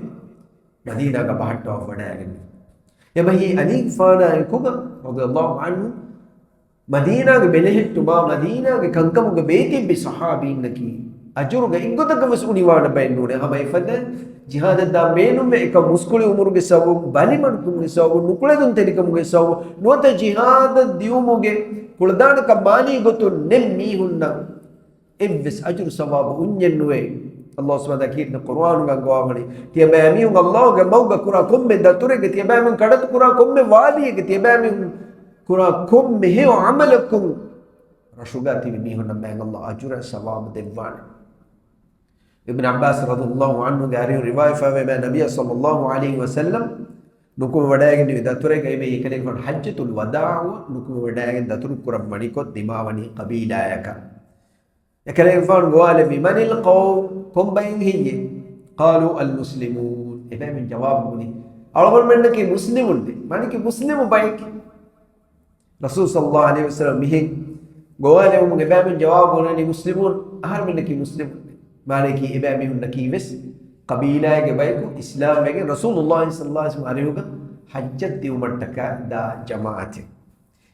މަދީނާގަ ބަހައްޓަވަން ވަޑައިގެންނެވި. އެބަހީ ޢަލީގެފާނާ އެކުގަ ރަޟިޔައްލާހު ޢަންހު މަދީނާގެ ބެލެހެއްޓުމާ، މަދީނާގެ ކަންކަމުގަ ބޭތިއްބި ޞަޙާބީންނަކީ، އަޖުރުގަ އެއްގޮތަކަށް ވެސް އުނިވާނެ ބައެއް ނޫނޭ. ހަމަ އެފަދަ ޖިހާދަށް ދާން ބޭނުންވެ އެކަން މުސްކުޅި އުމުރުގެ ސަބަބުން، ބަލިމަޑުކުމުގެ ސަބަބުން، ނުކުޅެދުންތެރިކަމުގެ ސަބަބުން، ނުވަތަ ޖިހާދަށް ދިއުމުގެ ކުޅަދާނަކަން މާލީ ގޮތުން ނެތް މީހުންނަށް އެއްވެސް އަޖުރު ސަވާބު އުންޏެއް ނުވޭ. އައްލާހު ސުބްޙާނަހު ވަތަޢާލާ ކީރިތި ޤުރްއާނުގަ އަންގަވާވަނީ، ތިޔަބައިމީހުން އައްލާހުގެ މަގުގަ ކުރާ ކޮންމެ ދަތުރެއްގެ، ތިޔަބައިމީހުން ކަޑައްތު ކުރާ ކޮންމެ ވާލީއެއްގެ، ތިޔަބައިމީހުން ކުރާ ކޮންމެ ހެޔޮ ޢަމަލަކުން ރަށުގަ ތިބި މީހުންނަށް މާތް އައްލާހު އަޖުރާ ސަވާބު ދެއްވާނެ. އިބްނު ޢައްބާސް ރަޟިޔައްލާހު ޢަންހުގެ އަރިހުން ރިވާޔަތްވެފައިވޭ، މާތް ނަބިއްޔާ ޞައްލައްލާހު ޢަލައިހި ވަސައްލަމް ނުކުމެވަޑައިގެންނެވި ދަތުރެއްގައި އެކަލޭގެފާނު ޙައްޖަތުލް ވަދާޢު ނުކުމެވަޑައިގެން ދަތުރު ކުރައްވަނިކޮށް ދިމާވަނީ ޤަބީލާޔަކަށް. އެކަލޭގެފާނު ގޮވާލެއްވި، من القوم؟ ކޮން ބައެއް ހެއްޔޭ؟ قالوا المسلمون. އެބައިމީހުން ޖަވާބު ދިނީ، އަޅުގަނޑުމެންނަކީ މުސްލިމުން. މާނައަކީ މުސްލިމު ބައެކޭ. ރަސޫލު ޞައްލައްލާހު ޢަލައިހި ވަސައްލަމަ މިހެން ގޮވާލެވުމުން އެބައިމީހުން ޖަވާބު ދިނީ މުސްލިމުން، އަހަރުމެންނަކީ މުސްލިމުން. މާނައަކީ އެބައިމީހުންނަކީ ވެސް ޤަބީލާއެއްގެ ބަޔަކު، އިސްލާމްވެގެން ރަސޫލުއްލާހި ޞައްލައްލާހު ޢަލައިހި ވަސައްލަމަ އަރިހުގަ ޙައްޖަށް ދިއުމަށްޓަކާ ދާ ޖަމާޢަތެއް.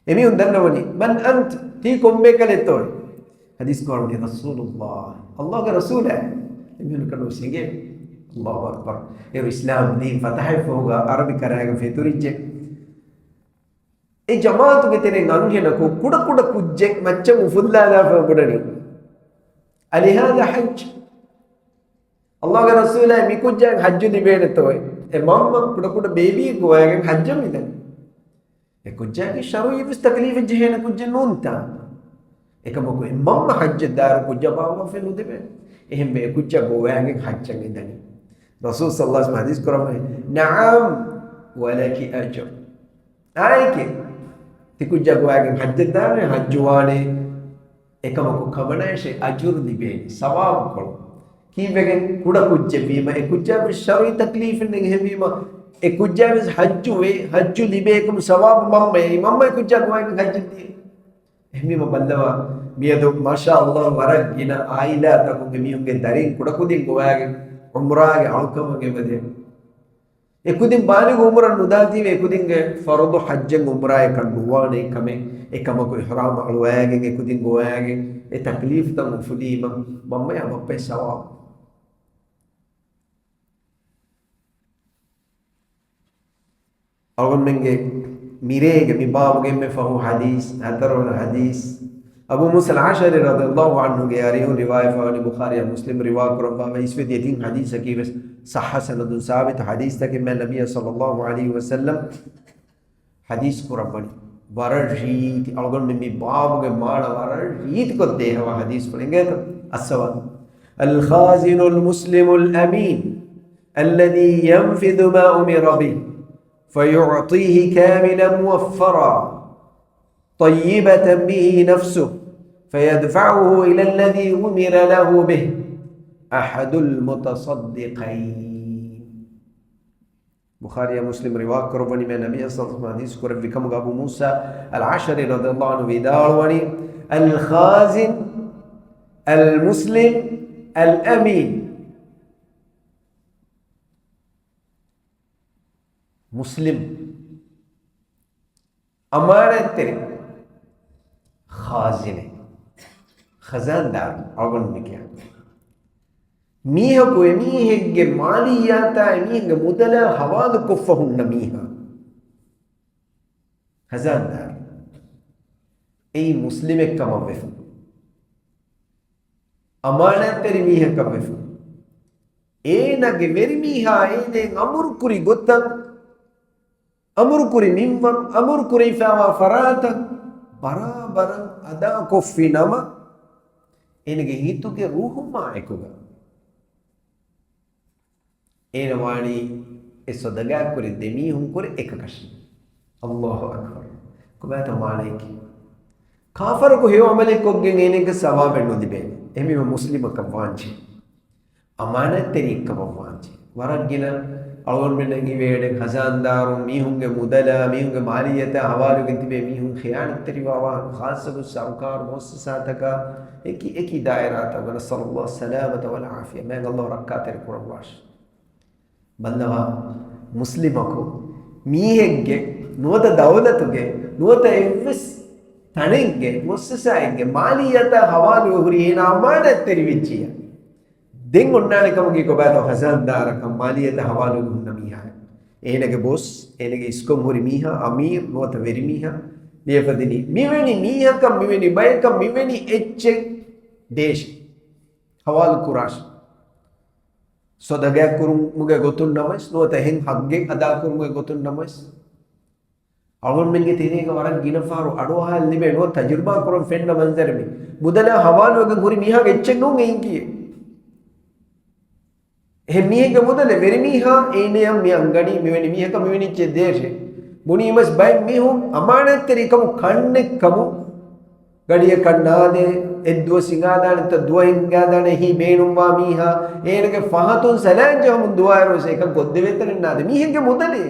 އެމީހުން ދަންނަވަނީ، من أنت؟ ތީ ކޮން ބޭކަލެއްތޯ؟ ޙަދީޘް ކުރައްވަނީ، رسول الله، އައްލާހުގެ ރަސޫލާ. އެމީހުންނަކަށް ވެސް އެނގޭ. އައްލާހު އަކްބަރު. އޭރު އިސްލާމް ދީން ފަތަޙައިފަހުގަ އަރަބި ކަރައިގަ ފެތުރިއްޖެ. އެ ޖަމާޢަތުގެ ތެރެއިން އަންހެނަކު ކުޑަކުޑަ ކުއްޖެއް މައްޗަށް އުފުއްލާލާފަ ބުނަނީ، އަލިހާޒާ ޙައްޖު؟ އައްލާހުގެ ރަސޫލާ، މި ކުއްޖާއަށް ޙައްޖު ލިބޭނެތޯއޭ؟ އެ މަންމަ ކުޑަކުޑަ ބޭބީއެއް ގޮވައިގެން ޙައްޖަށް މިދަނީ. އެ ކުއްޖާގެ ޝަރުޢީ ވެސް ތަކްލީފެއް ޖެހޭނެ ކުއްޖެއް ނޫންތާ؟ އެކަމަކު އެ މަންމަ ޙައްޖަށް ދާއިރު ކުއްޖާ ބާއްވާފައެއް ނުދެވޭނެ. އެހެންވެ އެ ކުއްޖާ ގޮވައިގެން ޙައްޖަށް އެދަނީ. ރަސޫލު ޞައްލައްލާހު ޢަލައިހި ވަސައްލަމަ ހަދީސް ކުރައްވަނީ، نعم ولك أجر. އާނއެކޭ، ތި ކުއްޖާ ގޮވައިގެން ޙައްޖަށް ދާނެ، ޙައްޖު ވާނެ، އެކަމަކު ކަމަނާއަށޭ އަޖުރު ލިބޭނެ، ސަވާބުކޮޅު. ކީއްވެގެން؟ ކުޑަ ކުއްޖެއް ވީމަ، އެ ކުއްޖާ ވެސް ޝަރުޢީ ތަކްލީފެއް ނެތް. އެހެންވީމަ، އެ ކުއްޖާ ވެސް ޙައްޖު ވޭ، ޙައްޖު ލިބޭ ކަމު ސަވާބު މަންމަޔަށް، މަންމަ އެ ކުއްޖާ ގޮވައިގެން ޙައްޖަށް ދިޔަ. އެހެންވީމަ ބައްލަވާ، މިއަދު މާޝާ ﷲ ވަރަށް ގިނަ ޢާއިލާތަކުން އެމީހުންގެ ދަރިން ކުޑަކުދިން ގޮވައިގެން ޢުމްރާގެ އަޅުކަމަށް އެބަދޭ. އެކުދިން ބާލިޣު ޢުމުރަށް ނުދާތީވެ އެކުދިންގެ ފަރުޟު ޙައްޖެއް ޢުމްރާއަކަށް ނުވާނެ ކަމެއް. އެކަމަކު އިޙްރާމް އަޅުވައިގެން އެކުދިން ގޮވައިގެން އެ ތަކްލީފުތައް އުފުލީމަ މަންމަޔާ ބައްޕަޔަށް ސަވާބު. އަޅުގަނޑުމެންގެ މިރޭގެ މި ބާބުގެ އެންމެ ފަހު ޙަދީޘް، ހަތަރުވަނަ ޙަދީޘް، އަބޫ މޫސަލް އަޝްޢަރީ ރަޟިޔަﷲ ޢަންހުގެ އަރިހުން ރިވާޔަތްވާނީ ބުޚާރީއާ މުސްލިމް ރިވާ ކުރައްވާފަ އިސްވެ ދިޔަ ތިން ޙަދީޘަކީ ވެސް ޞައްޙަ ސަނަދުން ސާބިތު ޙަދީޘްތަކެއް. މާތް ނަބިއްޔާ ޞައްލައްލާހު ޢަލައިހި ވަސައްލަމް ޙަދީޘް ކުރައްވަނީ. ވަރަށް ރީތި، އަޅުގަނޑު މި ބާބުގެ މާނަ ވަރަށް ރީތިކޮށް ދޭހަވާ ޙަދީޘްފުޅެއް އެނގޭތަ؟ އައްސަވާ. الخازن المسلم الأمين الذي ينفذ ما أمر به فيعطيه كاملا موفرا طيبة به نفسه فيدفعه إلى الذي أمر له به أحد المتصدقين. ބުޚާރީއާ މުސްލިމް ރިވާ ކުރައްވަނީ މާތް ނަބިއްޔާ ޞައްލައްލާހު ޢަލައިހި ވަސައްލަމް ޙަދީޘް ކުރެއްވި ކަމުގަ އަބޫ މޫސާ އަލް އަޝްޢަރީ ރަޟިޔަﷲ ޢަންހު ވިދާޅުވަނީ، الخازن المسلم الأمين. މުސްލިމް އަމާނާތްތެރި ޚާޒިނެއް، ޚަޒާންދާރު އަޅުގަނޑު މި ކިޔާ. މީހަކު އެމީހެއްގެ މާލިއްޔާތާ އެމީހެއްގެ މުދަލާ ހަވާލުކޮށްފަ ހުންނަ މީހާ. ޚަޒާންދާރު. އެއީ މުސްލިމެއް ކަމަށް ވެފަ. އަމާނާތްތެރި މީހަކަށް ވެފަ. އޭނާގެ ވެރިމީހާ އޭނައަށް އަމުރުކުރި ގޮތަށް، އަމުރުކުރި މިންވަރު، އަމުރު ކުރެވިފައިވާ ފަރާތަށް ބަރާބަރަށް އަދާކޮށްފި ނަމަ، އޭނަގެ ހިތުގެ ރޫޙުމާ އެކުގަ އޭނަ ވާނީ އެ ޞަދަޤާތްކުރި ދެމީހުންކުރެ އެކަކަށް. އައްލާހު އަކްބަރު. ކޮބާތޯ މާނަޔަކީ؟ ކާފަރަކު ހެޔޮ ޢަމަލެއް ކޮށްގެން އޭނައަކަށް ސަވާބެއް ނުލިބޭނެ. އެހެންވީމަ މުސްލިމަކަށް ވާންޖެ. އަމާނާތްތެރިއެއްކަމަށް ވާންޖެ. ވަރަށް ގިނަ އަޅުގަނޑުމެންނަށް ހީވޭ އެޑެން ޚަޒާންދާރު، މީހުންގެ މުދަލާ، މީހުންގެ މާލިއްޔަތާ ހަވާލުވެގެން ތިބޭ މީހުން ޚިޔާނަތްތެރިވާ ވާހަކަ، ޚާއްޞަކޮށް ސަރުކާރު މުއައްސަސާތަކާ، އެކި އެކި ދާއިރާތައް ވަ ނަސްއަލުﷲ އައްސަލާމަތަ ވަލް ޢާފިޔަ. މާތް ﷲ ރައްކާތެރި ކުރައްވާށި. ބައްލަވާ، މުސްލިމަކު މީހެއްގެ ނުވަތަ ދައުލަތުގެ ނުވަތަ އެއްވެސް ތަނެއްގެ މުއައްސަސާއެއްގެ މާލިއްޔަތާ ހަވާލުވެ ހުރި އޭނާ އަމާނާތްތެރި ވެއްޖިއްޔާ. ދެން އޮންނާނެ ކަމަކީ ކޮބާތޯ ޚަޒާންދާރަކަށް މާލިއްޔަތަށް ހަވާލުވެ ހުންނަ މީހާ. އޭނަގެ ބޮސް، އޭނަގެ އިސްކޮށް ހުރި މީހާ، އަމީރު ނުވަތަ ވެރިމީހާ ލިޔެފަދިނީ. މިވެނި މީހަކަށް، މިވެނި ބަޔަކަށް، މިވެނި އެއްޗެއް ދޭށޭ. ހަވާލު ކުރާށޭ. ޞަދަޤާތް ކުރުމުގެ ގޮތުން ނަމަވެސް، ނުވަތަ އެހެން ޙައްޤެއް އަދާކުރުމުގެ ގޮތުން ނަމަވެސް، އަޅުގަނޑުމެންގެ ތެރޭގަ ވަރަށް ގިނަ ފަހަރު އަޑުއަހާލަން ލިބޭ ނުވަތަ ތަޖުރިބާ ކުރަން ފެންނަ މަންޒަރެއް މީ. މުދަލާ ހަވާލުވެގެން ހުރި މީހާގެ އެއްޗެއް ނޫން އެއިން ކިޔޭ. އެހެން މީހެއްގެ މުދަލެއް ވެރިމީހާ އޭނަޔަށް މި އަންގަނީ، މިވެނި މީހަކަށް މިވެނި އެއްޗެއް ދޭށޭ. ބުނީމަސް ބައެއް މީހުން އަމާނާތްތެރިކަމު ކަންނެއްކަމު ގަޑިއަކަށް ނާދޭ، އެއްދުވަސް ހިނގާދާނެ، ތަ ދުވަހެއް ހިނގާދާނެ، އެހީ ބޭނުންވާ މީހާ އޭނަގެ ފަހަތުން ސަލާން ޖެހުމުން ދުވާއިރުވެސް އެކަން ކޮށްދެވޭތަނެއް ނާދޭ. މީހެއްގެ މުދަލޭ.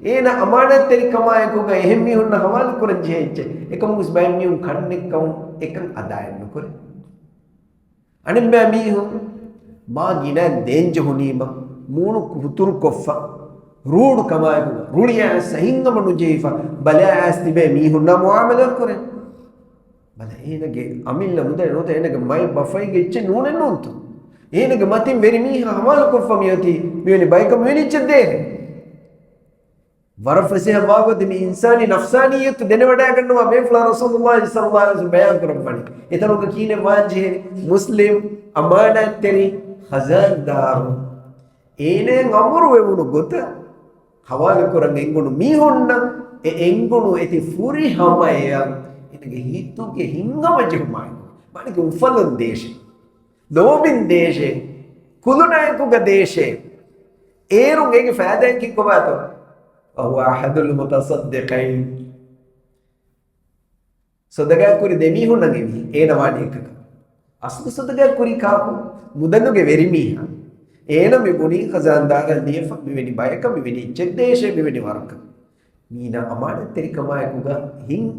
އޭނަ އަމާނާތްތެރިކަމާއެކުގަ އެހެން މީހުންނަށް ހަވާލު ކުރަން ޖެހޭ އެއްޗެއް. އެކަމަކުވެސް ބައެއް މީހުން ކަންނެއްކަމުން އެކަން އަދާއެއް ނުކުރޭ. އަނެއްބައި މީހުން މާ ގިނަ ދޭން ޖެހުނީމަ، މޫނު ހުތުރުކޮށްފަ، ރޫޅު ކަމާއެކު، ރުޅިއައިސް ހިތްހަމަ ނުޖެހިފަ، ބަލާއައިސް ތިބޭ މީހުންނާ މުޢާމަލާތް ކުރޭ. ބަލަ، އޭނަގެ އަމިއްލަ މުދަލެއް ނުވަތަ އޭނަގެ މައި ބަފައިގެ އެއްޗެއް ނޫނެއް ނޫންތޯ؟ އޭނަގެ މަތިން ވެރި މީހާ ހަވާލުކޮށްފަ މިއޮތީ މިވެނި ބަޔަކަށް މިވެނި އެއްޗެއް ދޭހެން. ވަރަށް ފަސޭހަ ވާގޮތެއް މި އިންސާނީ ނަފްސާނިއްޔަތު ދެނެވަޑައިގަންނަވާ ބޭފުޅާ ރަސޫލުﷲ ޞައްލަﷲ ޢަލައިހި ވަސައްލަމަ ބަޔާންކުރައްވަނީ. އެތަނުގަ ކިހިނެއް ވާންޖެހޭ؟ މުސްލިމް، އަމާނާތްތެރި، ޚަޒާންދާރު، އޭނައަށް އަމުރުވެވުނު ގޮތަށް ހަވާލުކުރަން އެނގުނު މީހުންނަށް އެ އެނގުނު އެތި ފުރިހަމަޔަށް އޭނަގެ ހިތުގެ ހިތްހަމަޖެހުމާއެކު، މާނައަކީ އުފަލުން ދޭށޭ، ލޯބިން ދޭށޭ، ކުލުނާއެކުގަ ދޭށޭ. އޭރުން އޭގެ ފައިދާއަކީ ކޮބާތޯ؟ وهو أحد المتصدقين. ޞަދަޤާތް ކުރި ދެމީހުންނަށް އެމީ އޭނަ ވާނީ އެކަކަށް. އަސްލު ޞަދަޤާތް ކުރީ ކާކު؟ މުދަލުގެ ވެރިމީހާ. އޭނަ މި ބުނީ ޚަޒާންދާރަށް ލިޔެފަ މިވެނި ބަޔަކަށް މިވެނި އެއްޗެއް ދޭށޭ މިވެނި ވަރަކަށް. މީނަ އަމާނަތްތެރިކަމާއެކުގަ ހިތް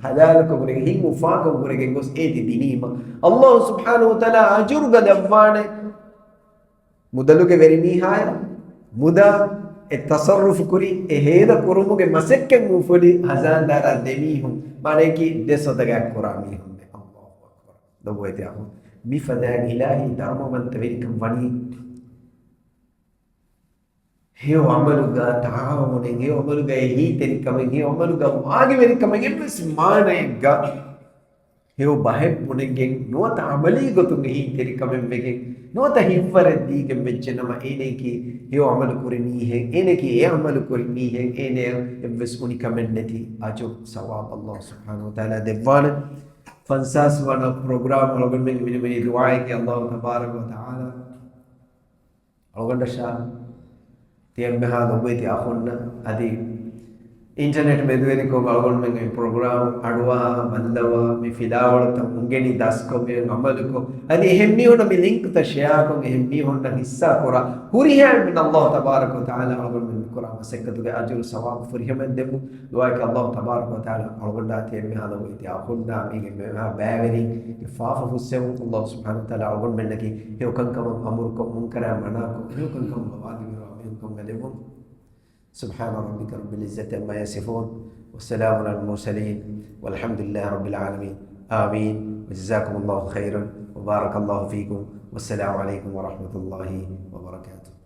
ޙަލާލުކަން ކުރެގެން، ހިތް އުފާކަން ކުރެގެން ގޮސް އޭތި ދިނީމަ، ﷲ ސުބްޙާނަހޫ ވަތަޢާލާ އަޖުރުގަ ލައްވާނެ. މުދަލުގެ ވެރިމީހާޔަށް މުދާ އެ ތަޞައްރުފު ކުރި، އެ ހޭދަ ކުރުމުގެ މަސައްކަތް އުފުލި ޚަޒާންދާރާ ދެމީހުން، މާނައަކީ ދެ ޞަދަޤާތް ކުރާ މީހުންނޭ. ﷲ އަކްބަރު. ލޮބުވެތި އަޚުން، މިފަދައިން އިލާހީ ދަރުމަވަންތަވެރިކަން ވަނީ ހެޔޮ ޢަމަލުގަ، ތަޢާވުނެއް، ހެޔޮ ޢަމަލުގަ އެހީތެރިކަމެއް، ހެޔޮ ޢަމަލުގަ ވާގިވެރިކަމެއް، އެއްވެސް މާނައެއްގަ ހެޔޮ ބަހެއް ބުނެގެން، ނުވަތަ ޢަމަލީ ގޮތުން އެހީތެރިކަމެއްވެގެން، ނުވަތަ ހިތްވަރެއް ދީގެން ވެއްޖެނަމަ، އޭނައަކީ ހެޔޮ ޢަމަލު ކުރި މީހެއް، އޭނައަކީ އެ ޢަމަލު ކުރި މީހެއް، އޭނައަށް އެއްވެސް އުނިކަމެއް ނެތި އަޖުރު ސަވާބު ﷲ ސުބްޙާނަހޫ ވަތަޢާލާ ދެއްވާނެ. ފަންސާސް ވަނަ ޕްރޮގްރާމް އަޅުގަނޑުމެން މިނިވަނީ ދުޢާއެކޭ. ﷲ ތަބާރަކަ ވަތަޢާލާ އަޅުގަނޑަށާ ތިޔަންމެހާ ލޮބުވެތި އަޚުންނަށް އަދި އިންޓަރނެޓް މެދުވެރިކޮށް އަޅުގަނޑުމެންގެ ޕްރޮގްރާމް އަޑުއަހާ، ބައްލަވާ، މި ފިލާވަޅުތައް އުނގެނި ދަސްކޮށް މިއޮތް ޢަމަލުކޮށް، އަދި އެހެން މީހުންނަށް މި ލިންކުތައް ޝެއާކޮށް، އެހެން މީހުންނަށް ޙިއްޞާ ކުރާ، ހުރިހާ އެންމެން ﷲ ތަބާރަކަ ވަތަޢާލާ އަޅުގަނޑުމެން މި ކުރާ މަސައްކަތުގެ އަޖުރު ސަވާބު ފުރިހަމައަށް ދެއްވުން. ދުޢާއަކީ ﷲ ތަބާރަކަ ވަތަޢާލާ އަޅުގަނޑާ ތިޔަންމެހާ ލޮބުވެތި އަޚުންނާ މީގެ މިހާ ބައިވެރިންގެ ފާފަ ފުއްސެވުން. ﷲ ސުބްޙާނަހޫ ވަތަޢާލާ އަޅުގަނޑުމެންނަކީ ހެޔޮކަންކަމަށް އަމުރުކޮށް، މުންކަރާ މަނާކޮށް، ހެޔޮކަންކަމުގަ ވާގިވެރިވާ މީހުންކަމުގަ ލެއްވުން. سبحان ربك رب العزة عما يصفون، وسلام على المرسلين، والحمد لله رب العالمين. آمين. وجزاكم الله خيرا، وبارك الله فيكم، والسلام عليكم ورحمة الله وبركاته.